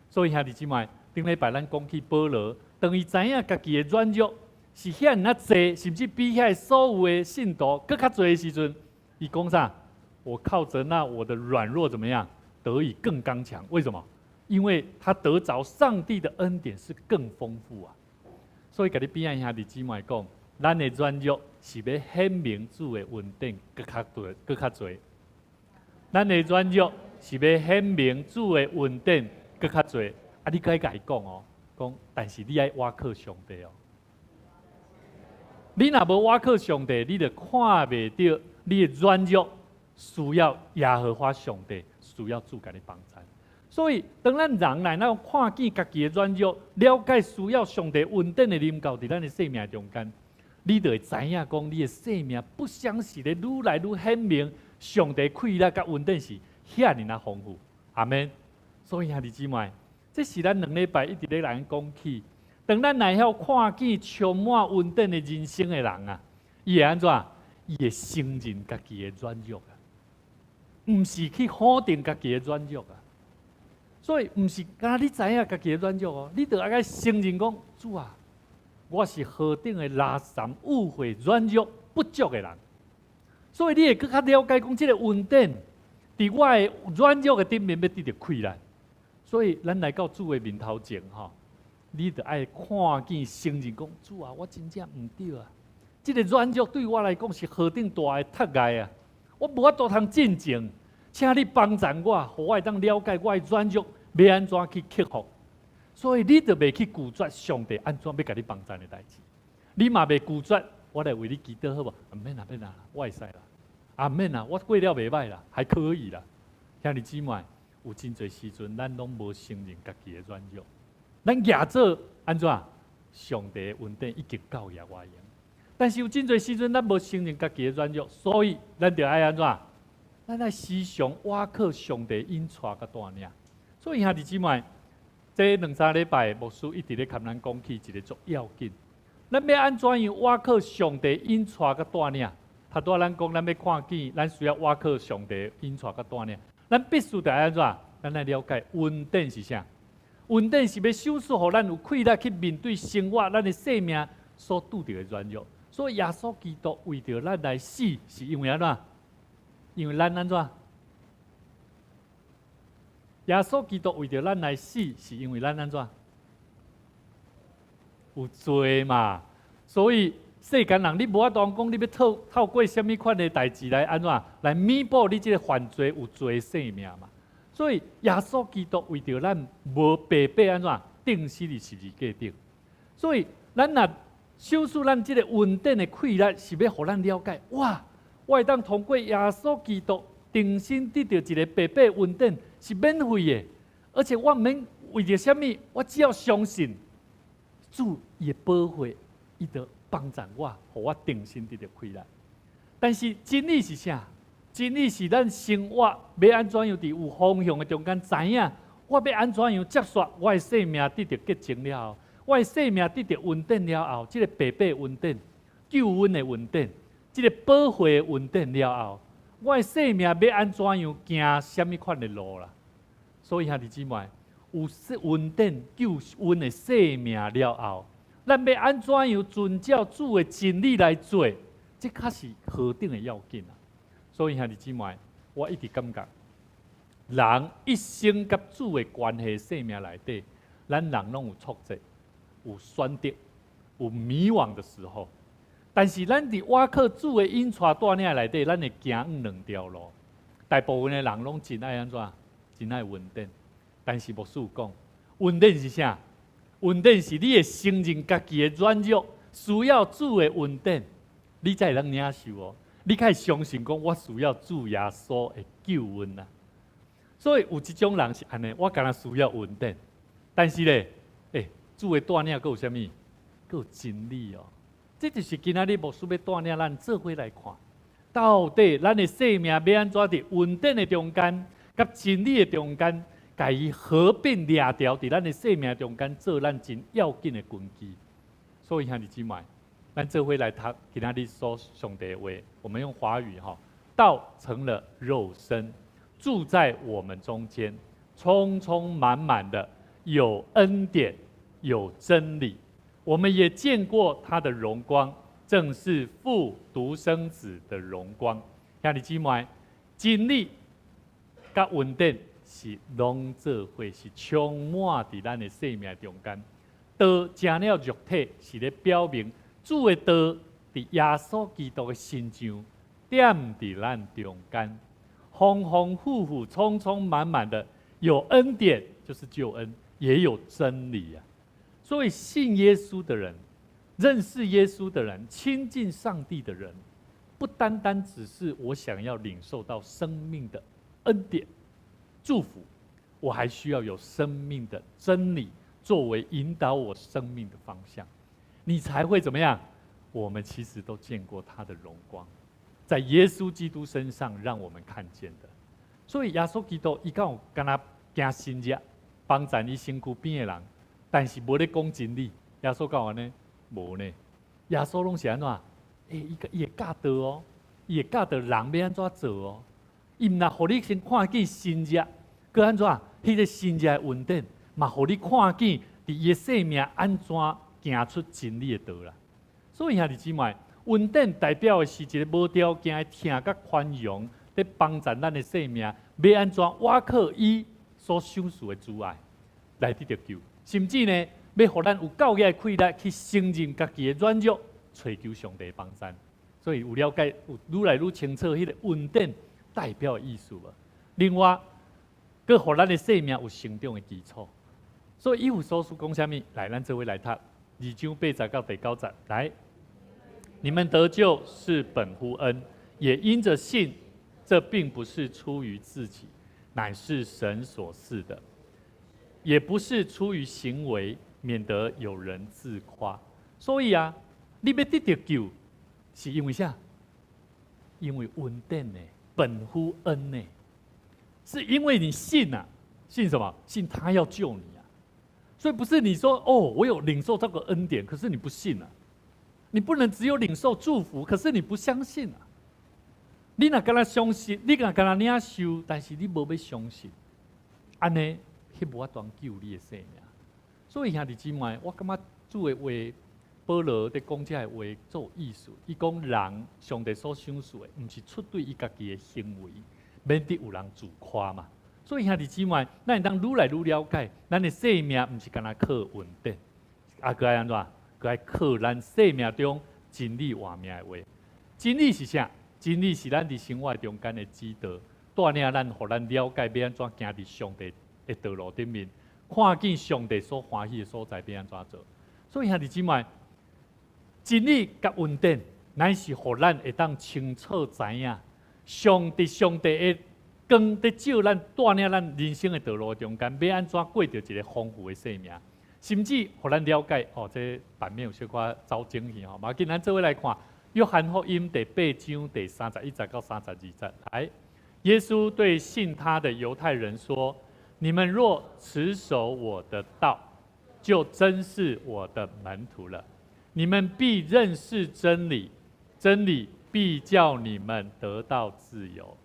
B: 所以兄弟姊妹，頂禮拜咱講起保羅，當伊知影家己的軟弱是遐爾仔濟，甚至比遐所有的信徒閣較濟的時陣，伊講啥？我靠著那我的軟弱怎麼樣，得以更剛強？為什麼？因為他得著上帝的恩典是更豐富啊。所以，共你邊仔兄弟姊妹講，咱的軟弱是欲顯明主的恩典閣較多、閣較濟。咱的軟弱是欲顯明主的恩典閣較濟。啊，你該共伊講哦，講，但是你愛倚靠上帝哦。你若無倚靠上帝，你就看袂著你的軟弱需要耶和華上帝，需要主共你幫贊。所以，當咱人來咱看見家己的軟弱，了解需要上帝恩典的臨到佇咱的生命中間，你就會知影講，你的生命不相是咧愈來愈顯明，上帝氣力佮恩典是遐爾仔豐富。阿們。所以兄弟姊妹，這是咱兩禮拜一直咧來講起。當咱來曉看見充滿恩典的人生的人啊，伊會按怎？伊會承認家己的軟弱啊，毋是去否定家己的軟弱啊。所以，毋是干焦你知影家己的軟弱哦，你著愛承認講，主啊，我是何等的垃圾、誤會、軟弱、不足的人。所以你會閣較了解講，這个恩典佇我的軟弱的頂面欲得著氣力。所以，咱來到主的面頭前吼，你著愛看見承認講，主啊，我真正毋對啊！這个軟弱對我來講是何等大的窒礙啊！我無法度通進前，請你幫助我，予我會當了解我的軟弱欲按怎去克服。所以你就袂去拒絕上帝按怎欲共你幫贊的代誌，你嘛袂拒絕，我來為你祈禱好無？毋免啦，免啦，我會使啦。啊，免啦，我過了袂䆀啦，還可以啦。兄弟姊妹，有真濟時陣，咱攏無承認家己的軟弱，咱舉做按怎？上帝的恩典已經夠額我用。但是有真濟時陣，咱無承認家己的軟弱，所以咱就愛按怎？咱愛時常倚靠上帝引帶佮帶領。所以兄弟姊妹，這兩三禮拜牧師一直咧共咱講起一个足要緊。咱欲按怎樣倚靠上帝引帶佮帶領？頭拄仔咱講，咱欲看見，咱需要倚靠上帝引帶佮帶領。咱必須得按怎？咱來了解恩典是啥？恩典是欲賞賜予咱有氣力去面對生活，咱的生命所拄著的軟弱。所以耶穌基督為著咱來死，是因為按怎？因為咱按怎？耶穌基督為著咱來死，是因為咱按怎？有罪嘛？所以世間人你無法度講，你欲透過啥物款的代誌來按怎？來彌補你這个犯罪有罪的生命嘛？所以耶穌基督為著咱無白白按怎？釘死佇十字架頂。所以咱若賞賜咱這个恩典的氣力，是欲予咱了解，哇！我會當通過耶穌基督重新得著一个白白恩典，是免費的，而且我毋免為著啥物，我只要相信主伊的寶血，伊就幫助我，予我重新得著氣力。但是真理是啥？真理是咱生活欲按怎樣佇有方向的中間知影，我欲按怎樣接續我的生命得著潔淨了後，我的生命得著恩典了後，這个白白恩典、救恩的恩典、這个寶血的恩典了後，我的生命欲按怎樣行啥物款的路啦？所以兄弟姊妹，有恩典救恩的生命了後，咱欲按怎樣遵照主的真理來做，這較是何等的要緊啊！所以兄弟姊妹，我一直感覺，人一生佮主的關係生命內底，咱人攏有挫折、有選擇、有迷惘的時候。但是咱佇倚靠主的引帶帶領內底，咱會行向兩條路。大部分的人攏真愛按怎？真愛恩典。但是牧師有講，恩典是啥？恩典是你會承認家己的軟弱，需要主的恩典，你才會當領受哦。你較會相信講，我需要主耶穌的救恩啊。所以有一種人是按呢，我干焦需要恩典，但是咧，主的帶領閣有啥物？閣有真理哦。這就是今仔日牧師欲帶領咱做伙來看，到底咱的生命欲按怎佇恩典的中間，佮真理的中間，共伊合併掠牢佇咱的生命中間，做咱真要緊的根基。所以兄弟姊妹，咱做伙來讀今仔日所上帝的話，我們用華語哈，道成了肉身，住在我們中間，充充滿滿的有恩典，有真理。我們也見過他的榮光，正是父獨生子的榮光。兄弟姊妹，真理佮恩典是攏做伙，是充滿佇咱的生命中間。道成了肉體，是咧表明主的道佇耶穌基督的身上踮佇咱中間，豐豐富富、充充滿滿的，有恩典就是救恩，也有真理啊。所以信耶穌的人，認識耶穌的人，親近上帝的人，不單單只是我想要領受到生命的恩典、祝福，我還需要有生命的真理作為引導我生命的方向，你才會怎麼樣？我們其實都見過他的榮光，在耶穌基督身上讓我們看見的。所以耶穌基督伊敢有敢若行神蹟，幫贊伊身軀邊的人，但是無咧講真理。耶穌敢有按呢？無呢。耶穌攏是按怎？伊會教導哦，伊會教導人欲按怎做哦。伊毋但予你先看見神蹟，閣按怎？彼個神蹟的恩典，嘛予你看見佇伊的生命按怎行出真理的道啦。所以兄弟姊妹，恩典代表的是一个無條件的疼佮寬容，佇幫助咱的生命，欲按怎倚靠伊所賞賜的慈愛來得著救，甚至呢，欲予咱有夠額的氣力去承認家己的軟弱，揣求上帝幫助。所以有了解，有愈來愈清楚彼个恩典代表的意思無？另外，閣予咱的生命有成長的基礎。所以以弗所書講啥物？來，咱做伙來讀二章八節到第九節。來，你們得救是本乎恩，也因着信。這並不是出於自己，乃是神所賜的；也不是出於行為，免得有人自誇。所以啊，你欲得著救，是因為啥？因為恩典呢，本乎恩呢，是因為你信啊，信什麼？信他要救你啊。所以不是你說哦，我有領受這個恩典，可是你不信啊。你不能只有領受祝福，可是你不相信啊。你若干焦相信，你若干焦領受，但是你無欲相信，按呢，彼無法度救你的生命。所以兄弟姊妹，我感覺主的話，保羅佇講這个話足有意思。伊講人上帝所賞賜的，毋是出對伊家己的行為，免得有人自誇嘛。所以兄弟姊妹，咱會當愈來愈了解，咱的生命毋是干焦靠恩典，啊，閣愛按怎？閣愛靠咱生命中真理活命的話。真理是啥？真理是咱佇生活中間的指導，帶領咱，予咱了解欲按怎行佇上帝的道路頂面，看見上帝所歡喜的所在欲按怎做。所以兄弟姊妹，真理佮恩典，乃是予咱會當清楚知影，上帝的光佇照咱，帶領咱人生的道路中間，欲按怎過著一个豐富的生命，甚至予咱了解哦，這版面有小可走整去吼，無要緊，咱做伙來看。約翰福音第八章第31節到32節，來，耶穌對信他的猶太人說：你們若持守我的道，就真是我的門徒了。你們必認識真理，真理必叫你們得到自由。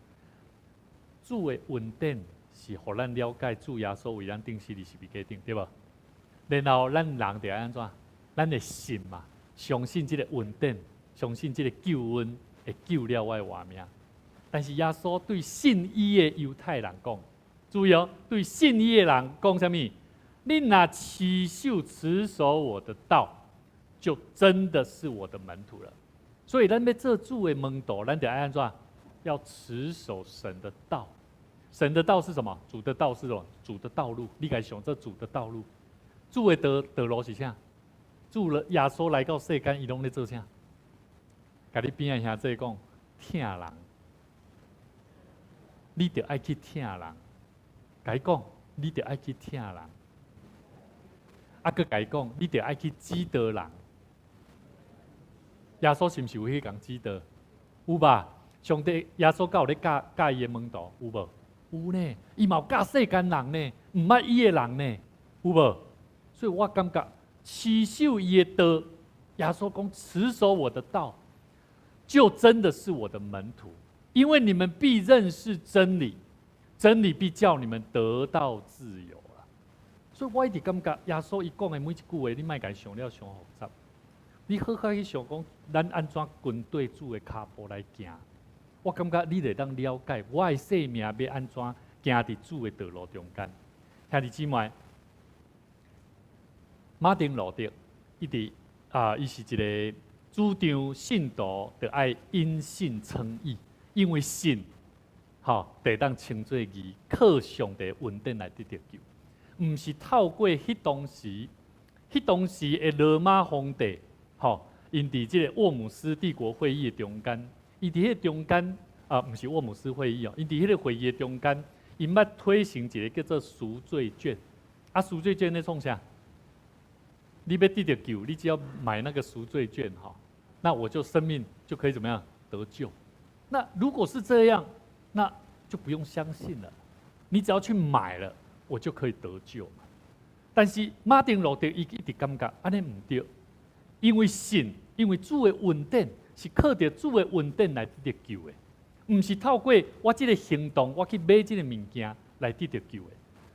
B: 主的恩典是予咱了解主耶穌為咱釘死佇十字架頂，對無？然後咱人著愛按怎？咱會信嘛，相信這个恩典。相信這个救恩會救了我的活命，但是耶穌對信伊的猶太人講，注意哦，對信伊的人講啥物？你若持守我的道，就真的是我的門徒了。所以，咱欲做主的門徒，咱著愛按怎？要持守神的道。神的道是什麼？主的道是什麼？主的道路。你共想這主的道路，主的道路是啥？主了耶穌來到世間，伊攏咧做啥？共你邊仔兄弟講，疼人，你著愛去疼人。共伊講，你著愛去疼人。啊，閣共伊講，你著愛去指導人。耶穌是毋是有去共指導？有吧？上帝耶穌敢有咧教教伊的門徒？有無？有呢。伊嘛有教世間人呢，毋捌伊的人呢，有無？所以我感覺持守伊的道，耶穌講持守我的道，就真的是我的門徒，因為你們必認識真理，真理必叫你們得到自由啊！所以我一直感覺耶穌伊講的每一句話，你莫共伊想了傷複雜，你好好去想講，咱按怎跟綴主的跤步來行。我感覺你會當了解我的生命欲按怎行佇主的道路中間。兄弟姊妹，馬丁路德伊佇啊，伊是一个主張信徒著愛因信稱義，因為信，吼，就當稱做義，靠上帝恩典來得著救，毋是透過彼當時的羅馬皇帝，吼，𪜶佇這个沃姆斯帝國會議的中間，伊佇彼个中間啊，毋是沃姆斯會議哦，𪜶佇彼个會議的中間，𪜶欲推行一个叫做贖罪券，啊，贖罪券咧創啥？你欲得著救，你只要買那個贖罪券，哈。那我就生命就可以怎麼樣得救？那如果是這樣，那就不用相信了。你只要去買了，我就可以得救。但是馬丁路德伊一直感覺按呢毋對，因為信，因為主的恩典是靠著主的恩典來得救的，毋是透過我這个行動，我去買這个物件來得著救的。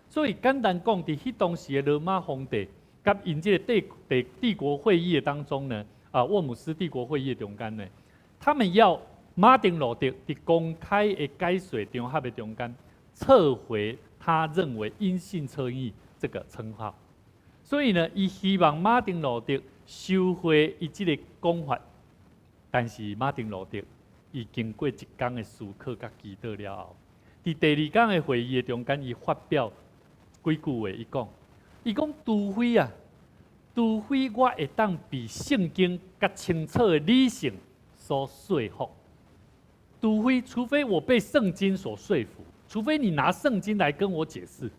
B: 所以簡單講，佇彼當時的羅馬皇帝佮𪜶這个帝國會議的當中呢，啊，沃姆斯帝國會議中間呢，他們要馬丁路德佇公開的解說場合的中間撤回他認為因信稱義這個稱號，所以呢，伊希望馬丁路德收回伊這個講法，但是馬丁路德伊經過一工的思考佮祈禱了後，佇第二工的會議的中間，伊發表幾句話，伊講除非啊，除非我會當被聖經佮清楚的理性所說服，除非我被聖經所說服，除非你拿聖經來跟我解釋，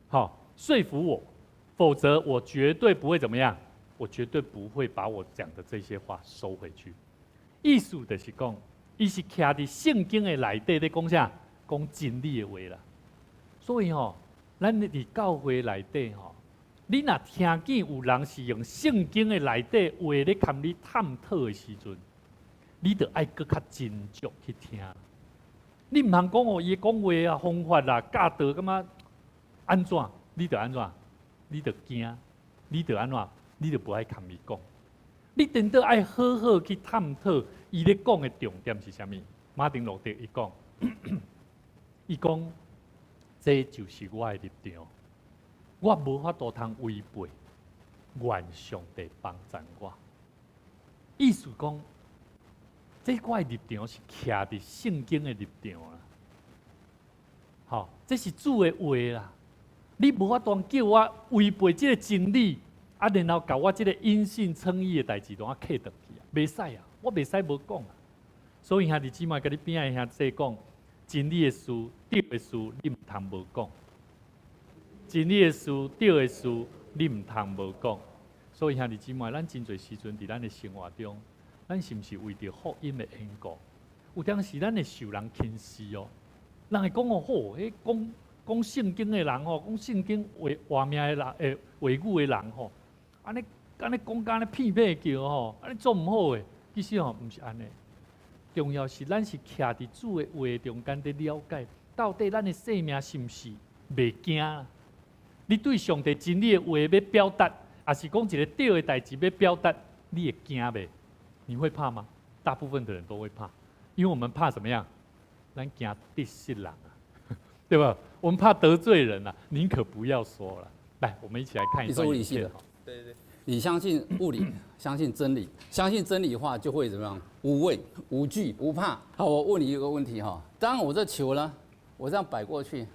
B: 好說服我，否則我絕對不會怎麼樣，我絕對不會把我講的這些話收回去。意思就是講，伊是徛佇聖經的內底咧講啥？講真理的話啦。所以吼，咱佇教會內底吼，你若聽見有人是用聖經的內底話咧共你探討的時陣，你著愛閣較斟酌去聽。你毋通講哦，伊講話啊、方法啦、教導感覺按怎，你著按怎，你著驚，你著按怎，你著無愛共伊講。你顛倒愛好好去探討伊咧講的重點是啥物。馬丁路德伊講，伊講，這就是我的立場。我無法度通違背，願上帝幫贊我。意思講，這我的立場是徛佇聖經的立場啦。吼，這是主的話啦。你無法度叫我違背這個真理，啊，然後共我這个因信稱義的代誌攏仔扣轉去啊，袂使啊，我袂使無講啊。所以兄弟姊妹，共你邊仔的兄弟講，真理的事、對的事，你毋通無講。真理的事、對的事，你毋通無講。所以兄弟姊妹，咱真濟時陣佇咱的生活中，咱是毋是為著福音的緣故？有當時咱會受人輕視哦。人會講哦，吼，彼講講聖經的人吼，講聖經話話命的人，話語的人吼，按呢按呢講甲按呢屁屁叫吼，按呢足毋好的。其實吼，毋是按呢。重要是咱是徛佇主的話中間佇了解，到底咱的生命是毋是袂驚？你對上帝真理的話欲表達，抑是講一个對的代誌欲表達，你會驚袂？你會怕嗎？大部分的人都會怕，因為我們怕怎麼樣？咱驚得失人啊，對吧？我們怕得罪人啊，寧可不要說了。來，我們一起來看一段
G: 你是物理系的，
E: 對對。
G: 你相信物理，相信真理，相信真理的話就會怎麼樣？無畏、無懼、無怕。好，我問你一個問題哈，當我這球呢，我這樣擺過去，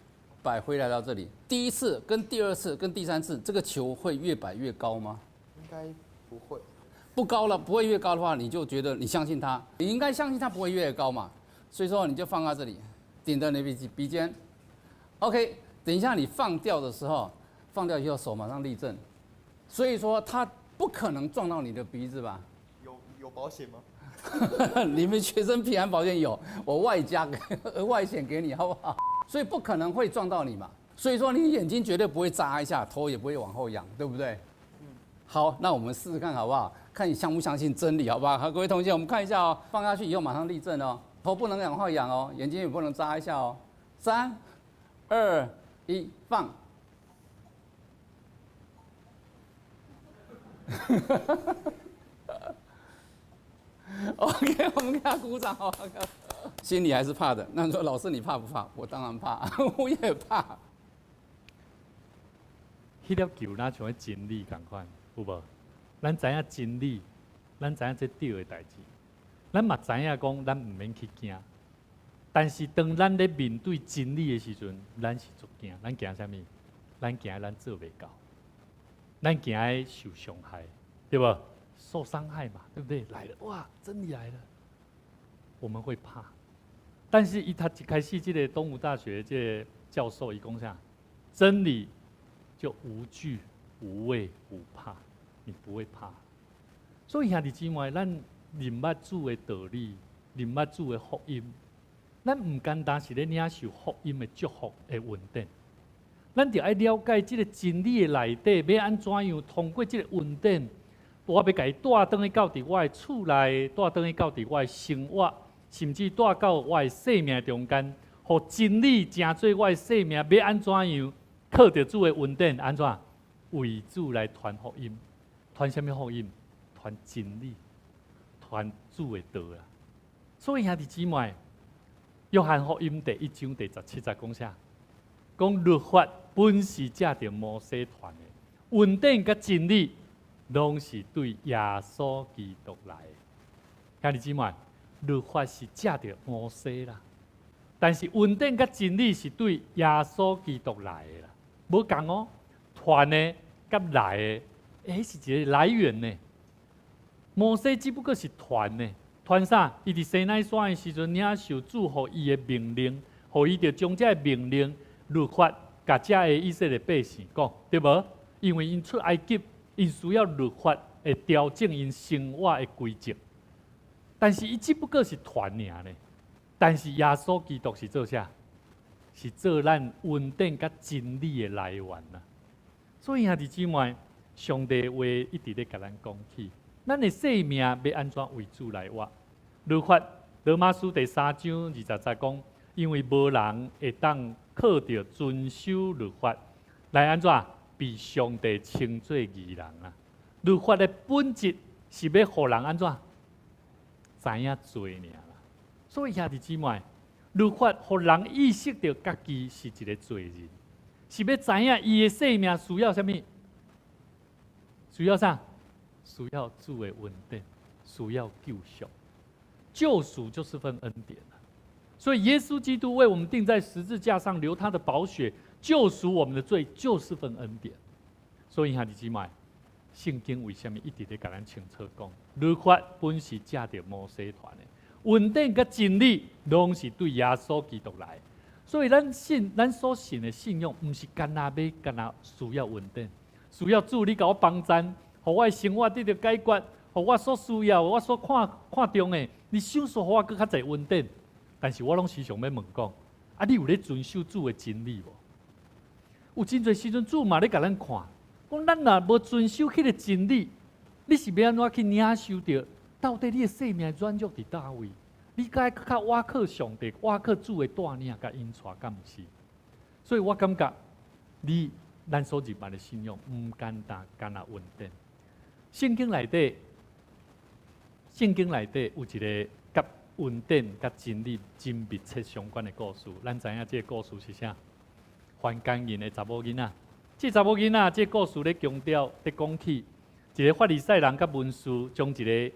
G: 擺回來到這裡，第一次跟第二次跟第三次，這個球會越擺越高嗎？
E: 應該不會。
G: 不高了，不會越高的話，你就覺得你相信它，你應該相信它不會越高嘛。所以說你就放在這裡，頂到你鼻尖。OK，等一下你放掉的時候，放掉以後手馬上立正。所以說它不可能撞到你的鼻子吧？
E: 有保險嗎？
G: 你們學生平安保險有，我外加額外險給你，好不好？所以不可能會撞到你嘛。所以說你眼睛絕對不會眨一下，頭也不會往後仰，對不對？嗯。好，那我們試試看好不好？看你相不相信真理，好不好？好，各位同學，我們看一下哦，放下去以後馬上立正哦，頭不能往後仰哦，眼睛也不能眨一下哦。三、二、一，放。OK，我們給他鼓掌好。心裡還是怕的。那你說老師你怕不怕？我當然怕，我也怕。
B: 彼粒球若像彼真理仝款，有無？咱知影真理咱知影這對的代誌，咱嘛知影講咱毋免去驚。但是當咱咧面對真理的時陣，咱是足驚。咱驚啥物？咱驚咱做袂到，咱驚會受傷害，對無？受傷害嘛，對不對？來了，哇，真理來了，我們會怕。但是伊他一開始，這個東吳大學這個教授伊講啥？真理就無懼、無畏、無怕，你不會怕。所以兄弟姊妹，咱認捌主的道理，認捌主的福音，咱毋單單是咧領受福音的祝福的恩典，咱著愛了解這個真理的內底欲按怎樣通過這個恩典，我欲共伊帶轉去到佇我的厝內，帶轉去到佇我的生活，甚至帶到我的生命中間，予真理成做我的生命，欲按怎樣靠著主的恩典，按怎為主來傳福音，傳啥物福音？傳真理，傳主的道啦。所以兄弟姊妹，約翰福音第1章第17節講啥？講律法本是藉著摩西傳的，恩典佮真理攏是對耶穌基督來的。兄弟姊妹，律法是藉著摩西啦，但是恩典佮真理是對耶穌基督來的啦。無仝哦，傳的佮來的，欸，是一個來源呢。摩西只不過是傳的，傳啥？伊佇西奈山的時陣，領受主予伊的命令，予伊著將這个命令律法，共遮个以色列百姓講，對無？因為𪜶出埃及，𪜶需要律法會調整𪜶生活的規則。但是伊只不過是傳爾呢。但是耶穌基督是做啥？是做咱恩典佮真理的來源啊！所以兄弟姊妹，上帝話一直咧共咱講起，咱的生命欲按怎為主來活？律法羅馬書第3章20節講，因為無人會當靠著遵守律法來按怎被上帝稱做義人啊！律法的本質是欲予人按怎知影罪爾啦。所以兄弟姊妹，律法予人意識著家己是一個罪人，是欲知影伊的生命需要啥物？需要啥？需要主的恩典，需要救贖。救贖就是份恩典。所以耶穌基督為我們釘在十字架上，流他的寶血，救贖我們的罪，就是份恩典。所以兄弟姊妹，聖經為啥物一直咧共咱清楚講？律法本是藉著摩西傳的，恩典佮真理攏是對耶穌基督來。所以咱信，咱所信的信仰，毋是干焦欲干焦需要恩典，需要主你共我幫贊，予我的生活得著解決，予我所需要、我所看看重的，你賞賜予我閣較濟恩典。但是我攏時常欲問講：啊，你有咧遵守主的真理無？有真濟時陣主嘛咧共咱看，講咱若無遵守彼个真理，你是欲按怎去領受著？到底你的生命軟弱佇佗位？你該較倚靠上帝、倚靠主的帶領佮引帶，敢毋是？所以我感覺你咱所認捌的信仰，毋簡單，干焦恩典。聖經內底有一个佮恩典佮真理真密切相關的故事。咱知影這个故事是啥？犯姦淫的查某囡仔。這查某囡仔，這个故事咧強調，咧講起一個法利賽人佮文士，將一个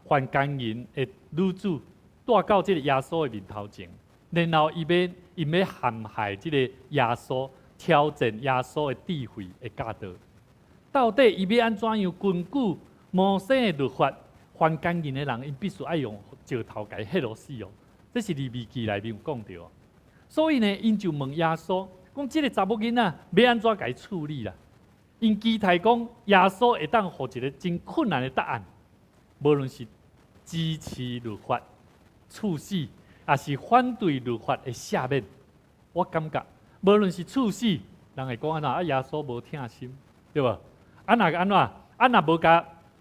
B: 犯姦淫的女子帶到這个耶穌的面頭前，然後𪜶欲陷害這个耶穌，挑戰耶穌的智慧的教導。到底伊欲按怎樣根據摩西的律法，犯姦淫的人，𪜶必須愛用石頭共伊彼落死哦。這是利未記內面有講著。所以呢，𪜶就問耶穌，講這个查某囡仔欲按怎共伊處理啦？𪜶期待講耶穌會當予一个真困難的答案，無論是支持律法處死，抑是反對律法的赦免。我感覺，無論是處死，人會講按怎啊？耶穌無疼心，對無？啊，若按怎？啊，若無共，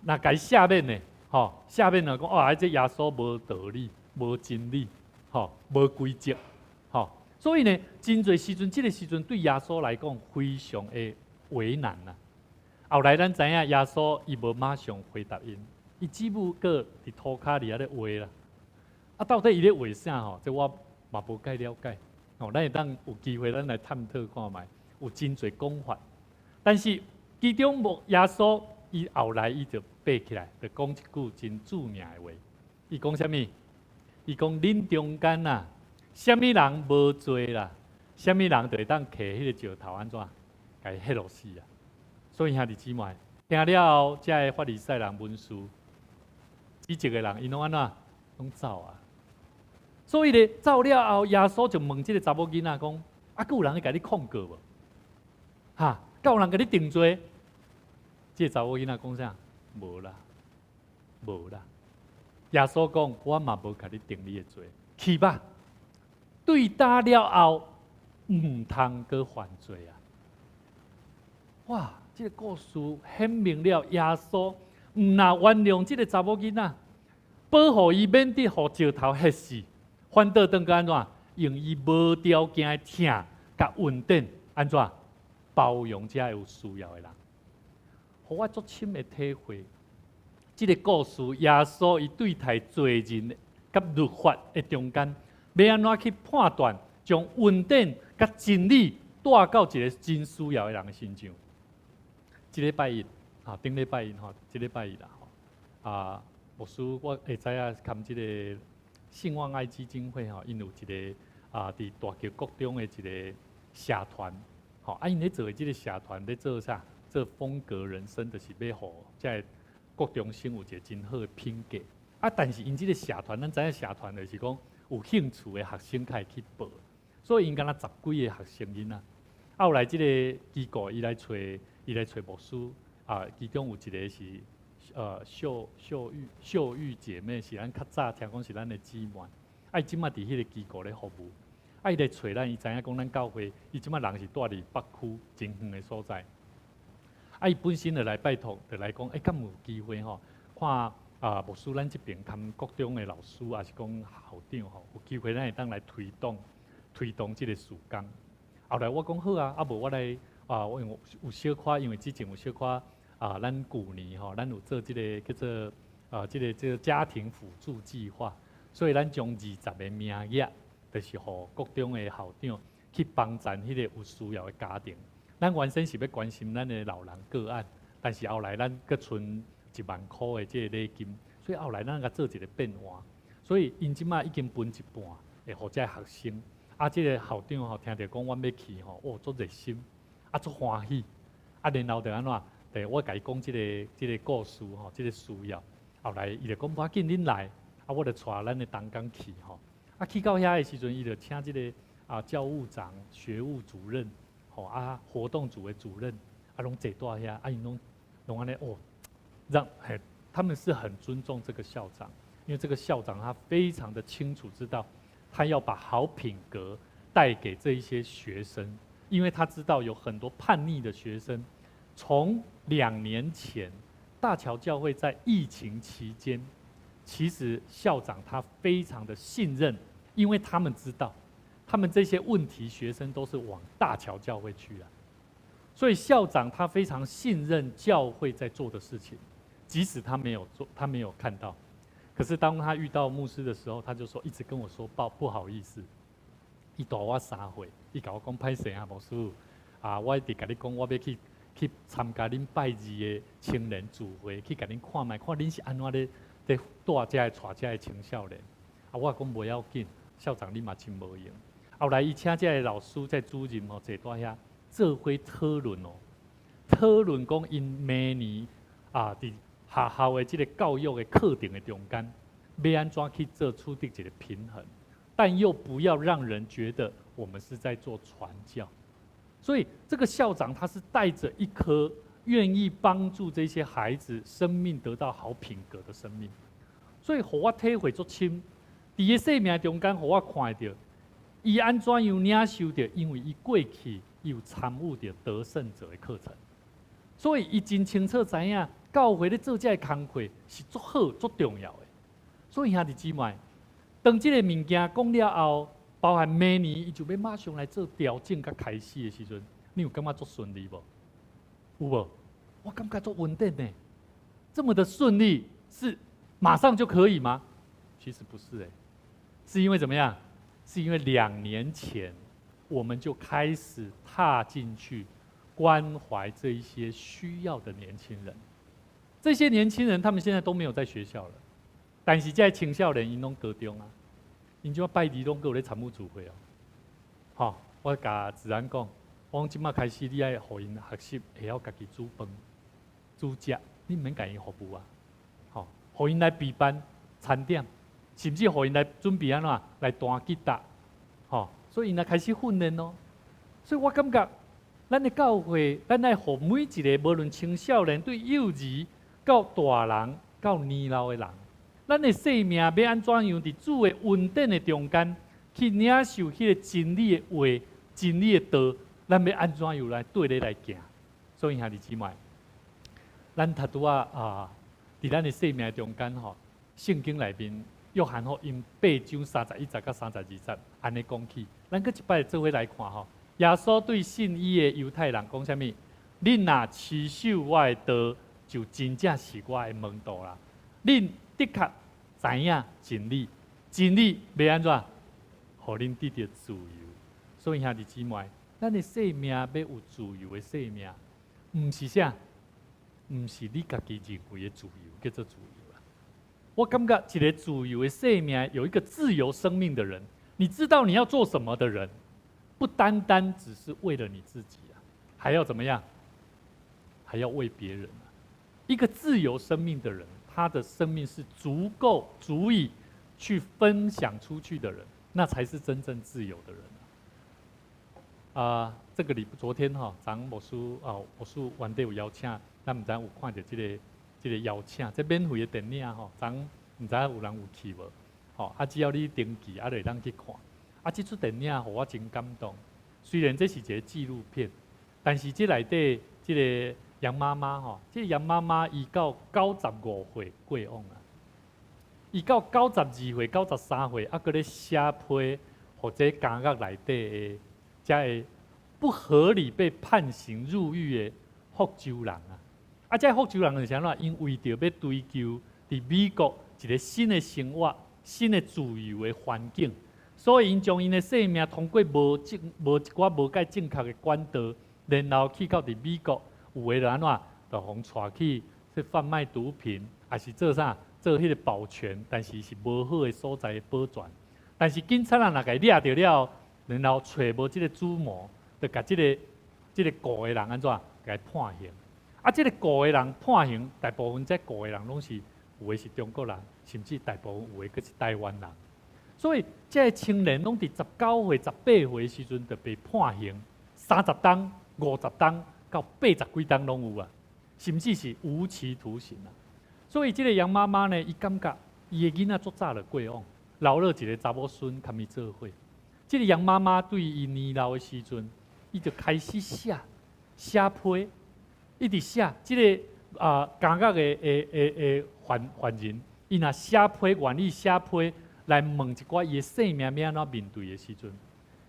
B: 若共伊赦免呢？吼，赦免了講哦，啊，這耶穌無道理、無真理，吼，無規則，吼。所以呢，真濟時陣，這个時陣對耶穌來講非常的為難啊。後來咱知影耶穌伊無馬上回答𪜶，伊只不過佇塗跤佇遐咧畫啦。啊，到底伊咧畫啥吼？這我嘛無介了解。哦，咱會當有機會，咱來探討看覓，有真濟講法。但是其中無耶穌，伊後來伊就變爬起來，就講一句真著名的話。伊講啥物？伊講恁中間啊，啥物人無罪啦？啥物人就會當提彼個石頭按怎，共伊彼落死啊？所以兄弟姊妹，聽了後，遮个法利賽人文士，指責的人，𪜶攏按怎？攏走啊！所以咧，走了後，耶穌就問這个查某囡仔講：啊，閣有人去共你控告無？哈，閣有人共你定罪？這个查某囡仔講啥？無啦，無啦。耶穌講：我嘛無共你定你的罪，去吧。對今了後，毋通閣犯罪啊！哇，這个故事顯明了耶穌毋若原諒這个查某囡仔，保護伊免得予石頭彼死，反倒轉過按怎？用伊無條件的疼佮恩典，按怎包容這有需要的人？予我足深的體會，這个故事耶穌伊對待罪人佮律法的中間，欲按怎去判斷，將恩典佮真理帶到一个真需要的人的身上。這禮拜一，啊，頂禮拜一吼，這禮拜一啦吼，啊，牧師我會知影含這个信望愛基金會吼，𪜶有一个啊，佇大橋國中的一个社團，吼，啊，𪜶咧做的這个社團咧做啥？做風格人生，就是欲予遮个國中生有一个真好的品格。啊，但是𪜶這个社團，咱知影社團就是講有興趣的學生較會去報，所以𪜶敢若十幾个學生囡仔。啊，後來這个機構伊來揣，伊來揣牧師，啊，其中有一个是秀秀玉秀玉姐妹，是咱較早聽講是咱的姊妹，啊，伊這馬佇彼個機構咧服務，啊，伊來揣咱，伊知影講咱教會，伊這馬人是蹛佇北區真遠的所在，啊，伊本身就來拜託，就來講，欸，敢有機會吼，看啊牧師咱這爿含國中的老師，抑是講校長吼，有機會咱會當來推動推動這个事工。後來我講好啊，啊無我來啊，我因為有小可，因為之前有小可啊，咱舊年吼，咱有做這个叫做啊，這個家庭輔助計劃，所以咱將20個名額，就是予國中的校長去幫贊彼个有需要的家庭。咱原先是欲關心咱的老人個案，但是後來咱閣賰1萬箍的這個禮金，所以後來咱共做一个變換。所以𪜶這馬已經分一半，會予這個學生。啊，這个校長吼聽著講阮欲去吼，哦，足熱心，啊，足歡喜。啊，然後就按怎？對，我共伊講這個故事吼，這个需要。後來伊就講無要緊，恁來，啊，我就帶咱的同工去吼。啊，去到遐的時陣，伊就請這个啊教務長、學務主任，吼啊活動組的主任，啊攏坐佇遐，啊𪜶攏攏按呢哦，讓嘿，他們是很尊重這個校長，因為這個校長他非常的清楚知道，他要把好品格帶給這一些學生，因為他知道有很多叛逆的學生。從2年前，大橋教會在疫情期間，其實校長他非常的信任，因為他們知道，他們這些問題學生都是往大橋教會去了，所以校長他非常信任教會在做的事情，即使他沒有做，他沒有看到，可是當他遇到牧師的時候，他就說一直跟我說不好意思，伊大我3歲，伊共我講歹勢啊，牧師啊，我一直共你講，我欲去參加恁拜二的青年聚會，去共恁看覓，看恁是按怎咧咧帶遮个帶遮个青少年。啊，我講無要緊，校長你嘛真無閒。後來伊請遮个老師、這主任吼坐佇遐做伙討論哦，討論講𪜶明年啊，佇學校的這个教育的課程的中間，欲按怎去做取得一个平衡，但又不要讓人覺得我們是在做傳教。所以這個校長他是帶着一顆願意幫助這些孩子生命得到好品格的生命，所以予我體會足深，佇伊生命中間，予我看著伊按怎樣領受著，因為伊過去伊有參與著得勝者的課程，所以伊真清楚知影教會咧做這个工課是足好足重要的。所以兄弟姊妹，當這個物件講了後，包含明年伊就欲馬上來做調整佮開始的時陣，你有感覺足順利無？有無？我感覺足穩定呢，這麼的順利是馬上就可以嗎？其實不是哎，是因為怎麼樣？是因為2年前我們就開始踏進去關懷這一些需要的年輕人。這些年輕人，他們現在都沒有在學校了，但是這些青少年𪜶攏高中啊，𪜶這擺拜二攏閣有咧參與聚會哦。吼，我共子安講，我講這馬開始你愛予𪜶學習會曉家己煮飯、煮食，你毋免共𪜶服務啊。吼，予𪜶來備辦餐點，甚至予𪜶來準備按怎來彈吉他，吼，所以𪜶來開始訓練咯。所以我感覺，咱的教會，咱愛予每一个無論青少年對幼兒到大人到年老的人，咱的生命欲按怎樣佇主的恩典的中間去領受彼个真理的話、真理的道，咱欲按怎樣來綴咧來行？所以兄弟姊妹，咱頭拄仔啊，佇咱的生命中間吼，聖經內面約翰福音八章三十一節到三十二節，按呢講起，咱閣一擺做伙來看吼。耶穌對信伊的猶太人講啥物？恁若持守我的道，就真正是我的門徒啦。恁的確知影真理，真理欲按怎？予恁得著自由。所以兄弟姊妹，咱的生命欲有自由的生命，毋是啥？毋是你家己認為的自由叫做自由啦。我感覺一个自由的生命，有一個自由生命的人，你知道你要做什麼的人，不單單只是為了你自己啊，還要怎麼樣？還要為別人啊。一個自由生命的人，他的生命是足夠足以去分享出去的人，那才是真正自由的人啊。啊，這個禮昨天哈，張牧師啊，牧師原底有邀請，咱毋知有看著這個邀請，這免費的電影吼，昨毋知有人有去無？吼，啊，只要你登記，啊，就會當去看。啊，這齣電影予我真感動。雖然這是一个紀錄片，但是這內底這个楊媽媽吼，這个楊媽媽伊到95歲過往啊，伊到92歲、93歲，猶閣咧寫批，予這監獄內底的遮个不合理被判刑入獄的福州人啊。啊，這福州人就是按怎？𪜶為著欲追求佇美國一个新的生活、新的自由的環境，所以𪜶將𪜶的性命通過無正、無一寡無蓋正確的管道，然後去到佇美國，有的就按怎，就予𪜶帶去去販賣毒品，抑是做啥？做彼个保全，但是是無好的所在的保全。但是警察仔若共伊掠著了，然後揣無這个主謀，就共這个告的人按怎，共伊判刑。啊，這个告的人判刑，大部分這告的人攏是有的是中國人，甚至大部分有的閣是台灣人。所以，這个青年攏佇19歲、18歲的時陣就被判刑，30冬、50冬到80幾冬攏有啊，甚至是無期徒刑啊。所以，這个楊媽媽呢，伊感覺伊的囡仔足早就過往，留落一个查某孫共伊做伙。這个楊媽媽對伊年老的時陣，伊就開始寫寫批，一直寫這个啊監獄的犯人，伊若寫批願意寫批來問一寡伊的生命欲按怎面對的時陣，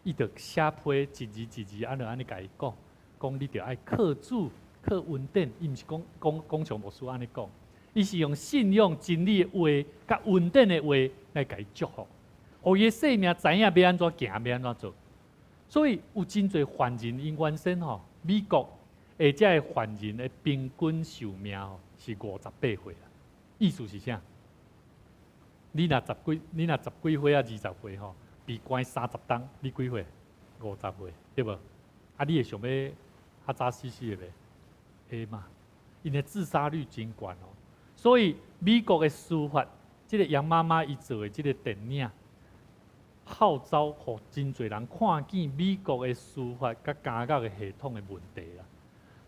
B: 伊就寫批一字一字按怎按呢共伊講，講你著愛靠主靠恩典，伊毋是講講講像牧師按呢講，伊是用信仰真理的話佮恩典的話來共伊祝福，予伊的生命知影欲按怎行，欲按怎做。所以有真濟犯人𪜶原先吼，美國的這个犯人的平均壽命吼是58歲啦。意思是啥？你若十幾歲啊，20歲吼，被關30冬，你幾歲？50歲，對無？啊，你會想欲較早死死的袂？會嘛？𪜶的自殺率真懸哦。所以美國的司法，這个楊媽媽伊做的這个電影，號召予真濟人看見美國的司法佮監獄的系統的問題啦。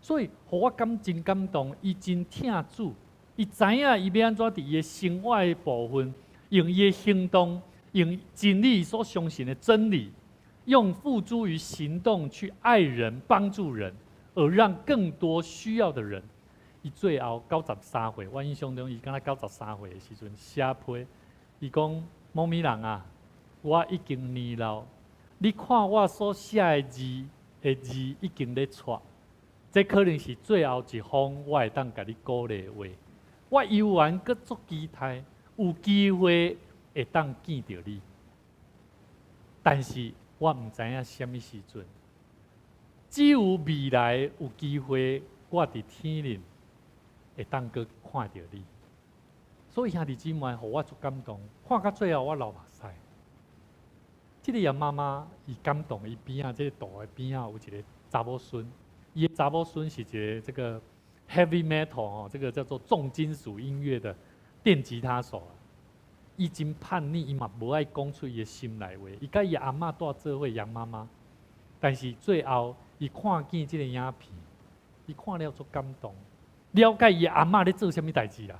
B: 所以，予我感真感動，伊真疼主，伊知影伊欲按怎佇伊的生活的部分，用伊的行動，用真理所相信的真理，用付諸於行動去愛人、幫助人，而讓更多需要的人。伊最後93歲，我印象中伊敢若九十三歲的時陣寫批，伊講某咪人啊，我已經年老，你看我所寫的字已經咧掣，這可能是最後一封我會當共你鼓勵的話。我猶原閣足期待有機會會當見著你，但是我毋知影啥物時陣。只有未來有機會，我佇天靈。會當閣看著你。所以兄弟姊妹，予我足感動，看到最後我流目屎。這個楊媽媽伊感動，伊邊仔這個圖的邊仔有一個查某孫，伊的查某孫是一個這個 heavy metal 哦，這個叫做重金屬音樂的電吉他手。伊真叛逆，伊嘛無愛講出伊的心內話。伊佮伊阿嬤蹛做伙楊媽媽，但是最後伊看見這個影片，伊看了足感動，了解伊阿嬤咧做啥物代誌啦。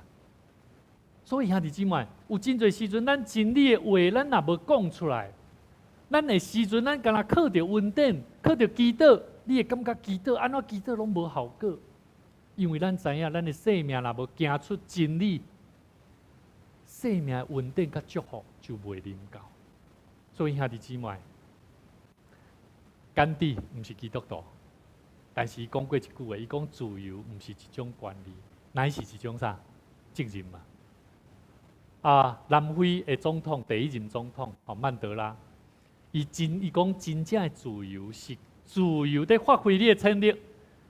B: 所以兄弟姊妹，有真濟時陣，咱真理的話，咱若無講出來，咱的時陣，咱敢若靠著恩典，靠著祈禱，你會感覺祈禱按怎祈禱攏無效果，因為咱知影，咱的生命若無行出真理，生命的恩典佮祝福就袂臨到。所以兄弟姊妹，甘地毋是基督徒，但是伊講過一句話，伊講自由毋是一種權利，乃是一種啥責任嘛。啊，南非的總統第一任總統吼曼德拉，伊講真正的自由是自由佇發揮你的潛力，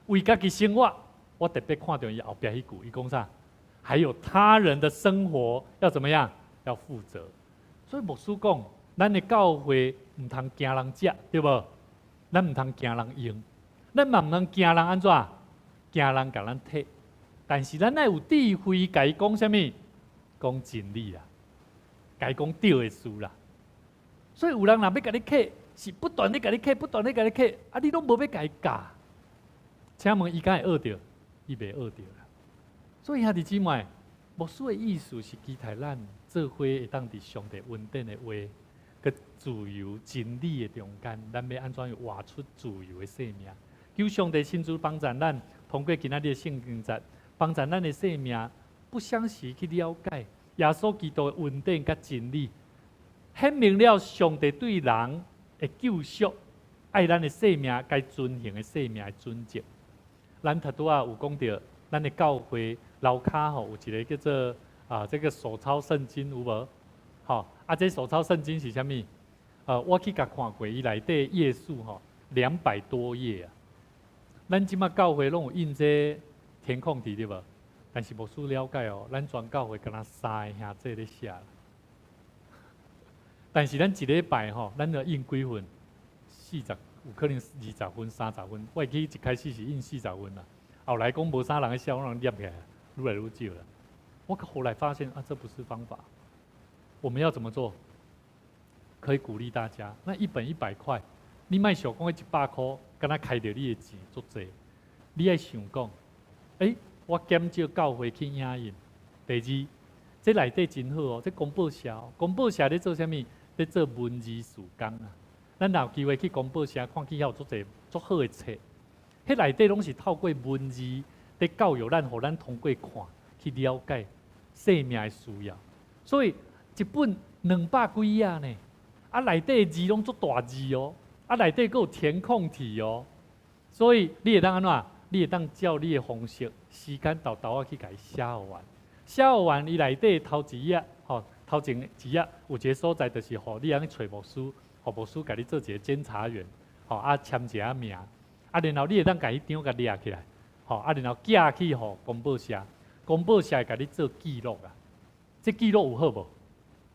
B: 為家己生活。我特別看著伊後壁彼句，伊講啥？還有他人的生活要怎麼樣？要負責。所以牧師講，咱的教會毋通驚人食，對無？咱毋通驚人用，咱嘛毋通驚人按怎？驚人共咱提。但是咱愛有智慧，共伊講啥物？講真理啦，共伊講對的事啦。所以有人若欲共你客，是不斷咧共你客，不斷咧共你客，啊，你攏無欲共伊教。請問伊敢會學著？伊袂學著啦。所以兄弟姊妹，牧師的意思是期待咱做伙會當佇上帝恩典的話，佮自由真理的中間，咱欲按怎樣活出自由的生命？求上帝親自幫助咱，通過今仔日的聖經節，幫助咱的生命，不相時去了解耶穌基督的恩典佮真理，顯明了上帝對人的救贖，愛咱的生命該遵行的生命的準則。咱頭拄仔有講著，咱的教會樓跤吼有一個叫做啊，這個手抄聖經有無？吼，啊，這手抄聖經是啥物？我去共看過，伊內底頁數吼200多頁啊。咱這馬教會攏有印這填空題對無？但是牧師了解哦，咱全教會敢若三个兄弟咧寫。但是咱一禮拜吼，咱著印幾份？40，有可能20份、30份。我會記一開始是印40份啦，後來講無啥人咧寫，我攏疊起來，愈來愈少啦。我後來發現啊，這不是方法。我們要怎麼做？可以鼓勵大家，那一本100塊，你莫想講100箍，敢若開著你的錢足濟。你愛想講，欸，我減少教會去影印。第二，這內底真好哦，這公報社，公報社咧做啥物？咧做文字事工啊。咱若有機會去公報社，看見遐有足濟足好的冊，彼內底攏是透過文字咧教育咱，予咱通過看去了解生命的需要。所以一本200幾頁呢，啊內底字攏足大字哦，啊內底閣有填空題哦，所以你會當按怎？你會當照你的方式，時間沓沓仔去共伊寫完，寫完伊內底頭一頁，吼頭前一頁有一個所在，就是予你通去揣牧師，予牧師共你做一個檢查員，吼啊簽一下名，啊然後你會當共彼張共掠起來，吼啊然後寄去予公報社，公報社會共你做記錄啊，這記錄有好無？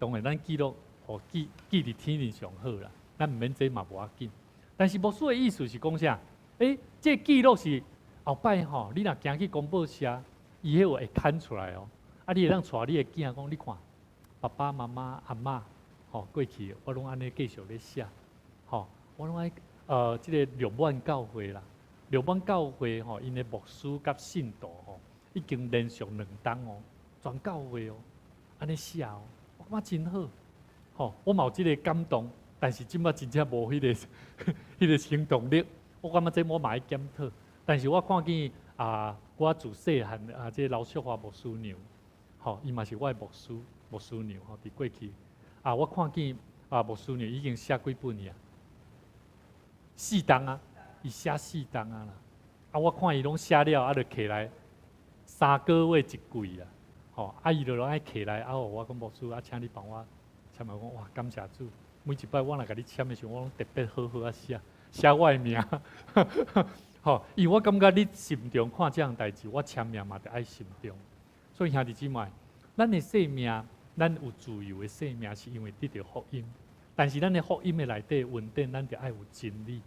B: 當然，咱記錄予記記佇天頂上好啦，咱毋免這嘛無要緊。但是牧師的意思是講啥？欸，這記錄是後擺吼，你若行去公報社，伊彼會刊出來哦。啊，你會當帶你的囝講，你看，爸爸媽媽、阿嬤，吼過去我攏按呢繼續咧寫，吼，我攏愛這个六滿教會啦，六滿教會吼，𪜶的牧師佮信徒吼，已經連續2冬哦，全教會哦，按呢寫哦，我感覺真好，吼，我嘛有這个感動，但是這馬真正無彼個行動力，我感覺這我嘛愛檢討，但是我看見啊，我自細漢啊，這个劉淑華牧師娘，吼，伊嘛是我的牧師，牧師娘吼，佇過去啊，我看見啊，牧師娘已經寫幾本爾，4冬啊，伊寫四冬啊啦，啊，我看伊攏寫了，啊，就摕來3個月一季啦，吼，啊，伊就攏愛摕來，啊，我講牧師啊，請你幫我簽名，講哇，感謝主，每一擺我若共你簽的時候，我攏特別好好仔寫，寫我的名，吼，因為我感覺你慎重看這項代誌，我簽名嘛著愛慎重。所以兄弟姊妹，咱的生命，咱有自由的生命，是因為得著福音。但是咱的福音的內底恩典，咱著愛有真理。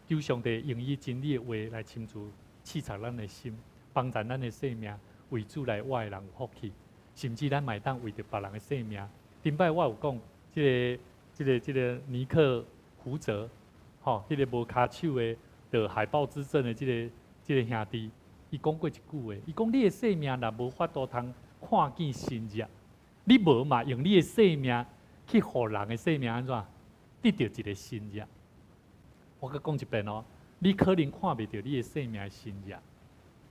B: 求上帝用伊真理的話來親自刺察咱的心，幫助咱的生命，為主來活的人有福氣。甚至咱嘛會當為著別人的生命。頂擺我有講，這個尼克胡澤，吼，彼個無跤手的得海豹之症的這個兄弟，伊講過一句話，伊講你的生命若無法度通看見神跡，你無嘛用你的生命去予人的生命按怎得著一個神跡。我閣講一遍哦，你可能看袂著你的生命的神跡，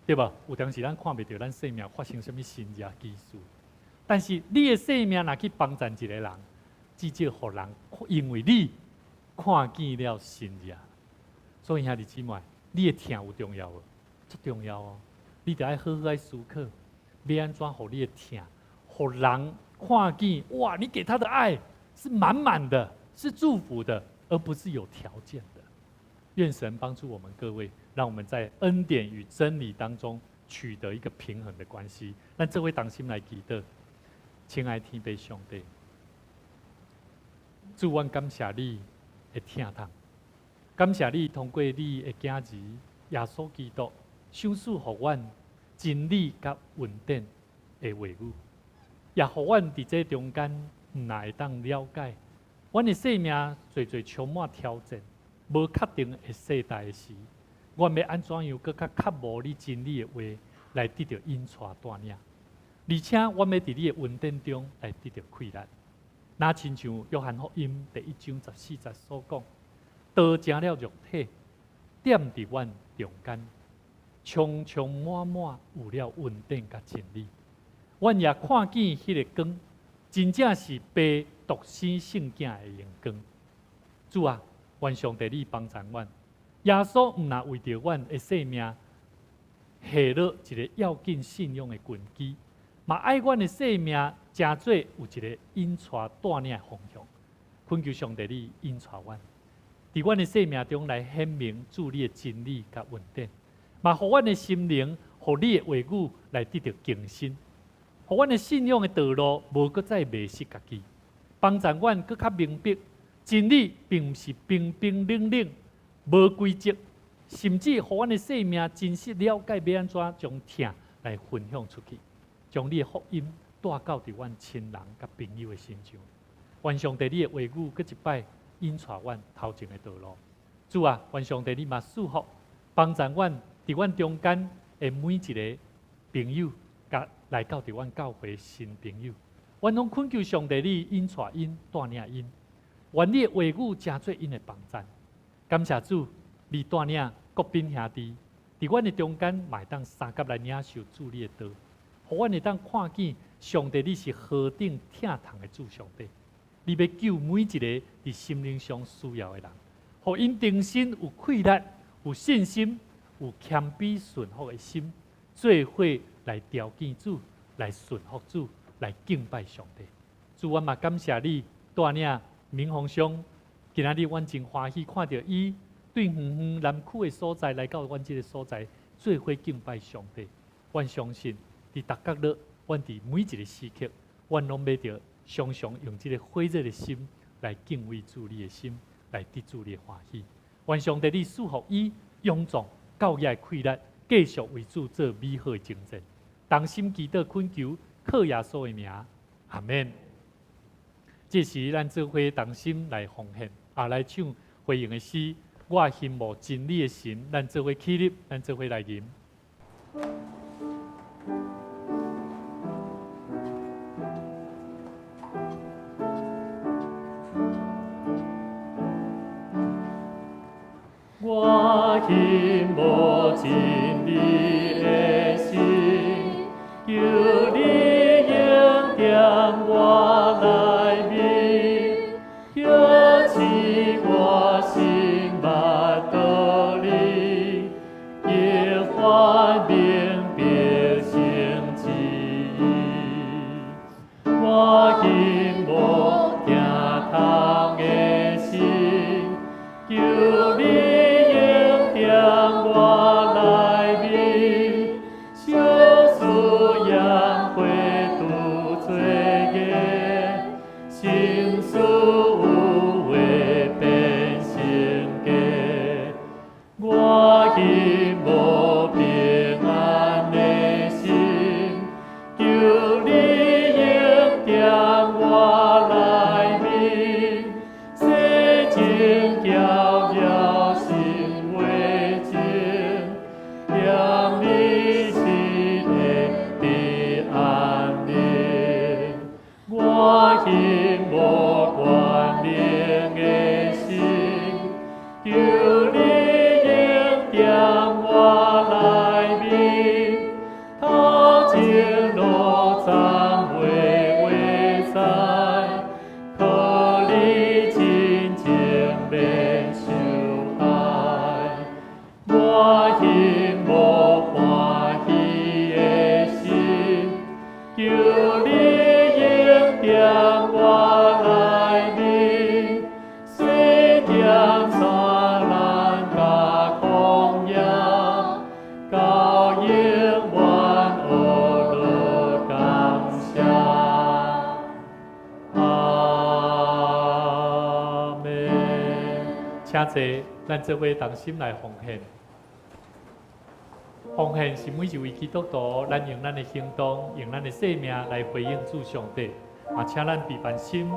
B: 對無？有當時咱看袂著咱生命發生啥物神跡奇事，但是你的生命若去幫助一個人，至少予人因為你看見了神跡。所以兄弟姊妹，你的疼有重要無？足重要哦！你著愛好好愛思考，欲按怎予你的疼，予人看見哇！你給他的愛是滿滿的，是祝福的，而不是有條件的。願神幫助我們各位，讓我們在恩典與真理當中取得一個平衡的關係。咱做伙同心來祈禱，親愛天父上帝，主，阮感謝你的疼痛，感謝你通過你的囝兒耶穌基督，賞賜予阮真理佮恩典的話語，也予阮佇這中間毋但會當了解，阮的生命濟濟充滿挑戰。無確定的世代的時，阮欲按怎樣閣較渴慕你真理的話來得著引帶帶領，而且阮欲佇你的恩典中來得著氣力。若親像約翰福音第一章十四節所講，道成了肉體，踮佇阮中間，充充滿滿有了恩典佮真理。阮也看見彼个光，真正是父獨生聖子的榮光。主啊！願上帝你幫助阮，耶穌毋但為著阮的生命下落一个要緊信仰的根基，嘛愛阮的生命成做有一个引帶帶領的方向。懇求上帝你引帶阮，佇阮的生命中來顯明主你的真理佮恩典，嘛予阮的心靈，予你的話語來得著更新，予阮的信仰的道路無閣再迷失家己，幫助阮閣較明白。真理並毋是冰冰冷冷、無規則，甚至予阮的生命真實了解欲按怎將疼來分享出去，將你的福音帶到佇阮親人佮朋友的身上。願上帝你的話語閣一擺引帶阮頭前的道路。主啊，願上帝你嘛賜福，幫助阮佇阮中間的每一个朋友，佮來到佇阮教會新朋友，阮攏懇求上帝你引帶𪜶帶領𪜶。願你的話語成做𪜶的幫贊，感謝主，你帶領國賓兄弟，佇阮的中間嘛會當相佮來領受主你的道，予阮會當看見上帝你是何等疼痛的主上帝，你欲救每一个佇心靈上需要的人，予𪜶重新有氣力、有信心、有謙卑順服的心，做伙來朝見主，來順服主，來敬拜上帝。主，阮嘛感謝你帶領。明鴻兄，今仔日阮真歡喜看著伊對遠遠南區的所在來到阮這个所在，做伙敬拜上帝。阮相信，佇逐角落，阮佇每一个時刻，阮攏欲著常常用這个火熱的心來敬畏主你的心，來得主你的歡喜。願上帝你賜福伊勇壯教業的氣力，繼續為主做美好的征戰。同心祈禱懇求，靠耶穌的名，阿們。這時，咱做伙同心來奉獻，啊，來唱回應的詩。我欣慕真理的神，咱做伙起立，咱做伙來吟。我欣慕真理的神，求你恩典我內面，開啟我心目道理，永遠明白神旨意。我欣慕疼痛的神，求你恩典我。请坐，咱做伙同心来奉献。奉献是每一位基督徒，咱用咱的行动，用咱的生命来回应主上帝。啊，请咱闭目心。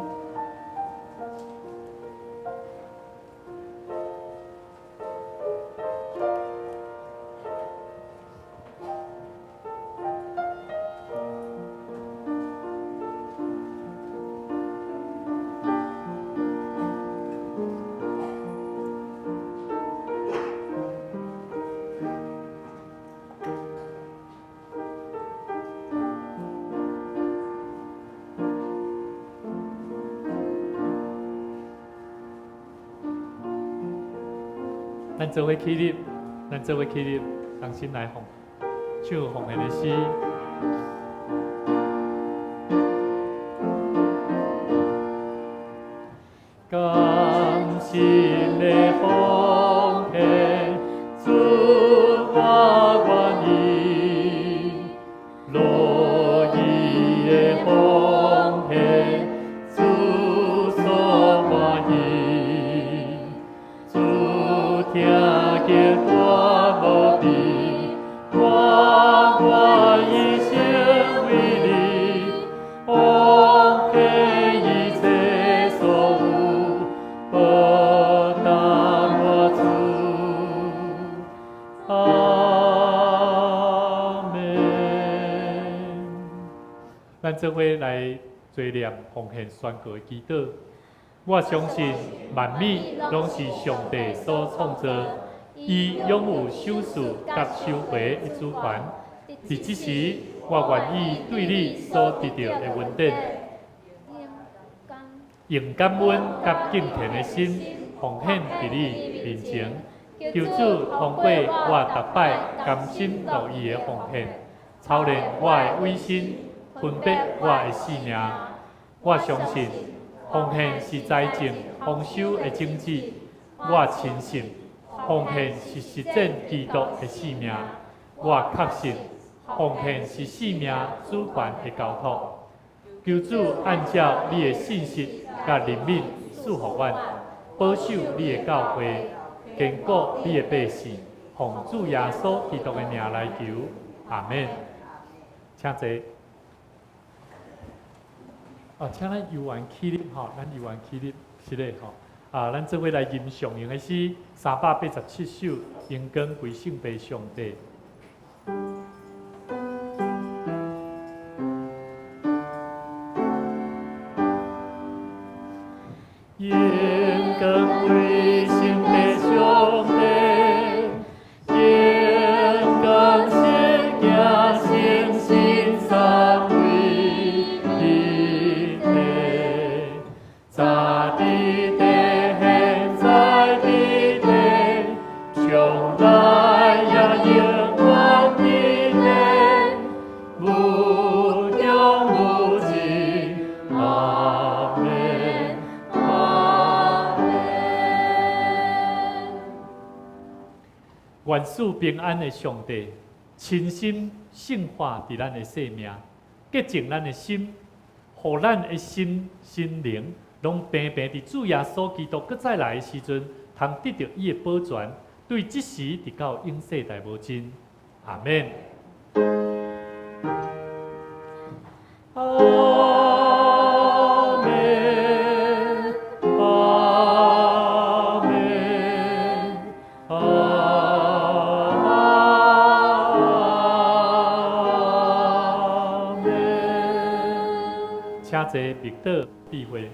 B: 咱做伙起立，咱做伙起立，同心来奉唱奉献的诗。甘心的奉献，主我愿意，乐意的奉献，主所欢喜。主听见我无比，我愿一生为你，奉献一切所有，报答我主。阿们。咱做伙来做念奉献宣告的祈祷。我相信万物拢是上帝所创造，伊拥有守赐佮收回的主权。伫这时，我愿意对你所得到的恩典，用感恩佮敬虔的心奉献伫你面前。求主通过我逐摆甘心乐意的奉献，操练我的委身，分别我的性命。我相信奉献是财政丰收的种子。我深信奉献是实践基督的生命。我确信奉献是生命主权的交托。求主按照你的信实佮怜悯赐予阮，保守你的教会，坚固你的百姓。奉主耶稣基督的名来求，阿们。请坐。请咱游完起立吼，咱游完起立，是嘞吼。啊，咱做伙来吟诵用的诗387首，荣光归圣父上帝。荣光归圣父上帝，荣光圣子圣神三位一体，早伫地，现在伫地，将来也永远伫地，无穷无尽，阿们，阿们。愿赐平安的上帝，亲身圣化伫咱的生命，洁净咱的心，予咱的心心灵拢平平伫主耶稣基督阁再来的时阵，通得著伊的保全，对这时直到永世代无尽。阿们。阿们，阿们，阿们。请坐，默祷闭会。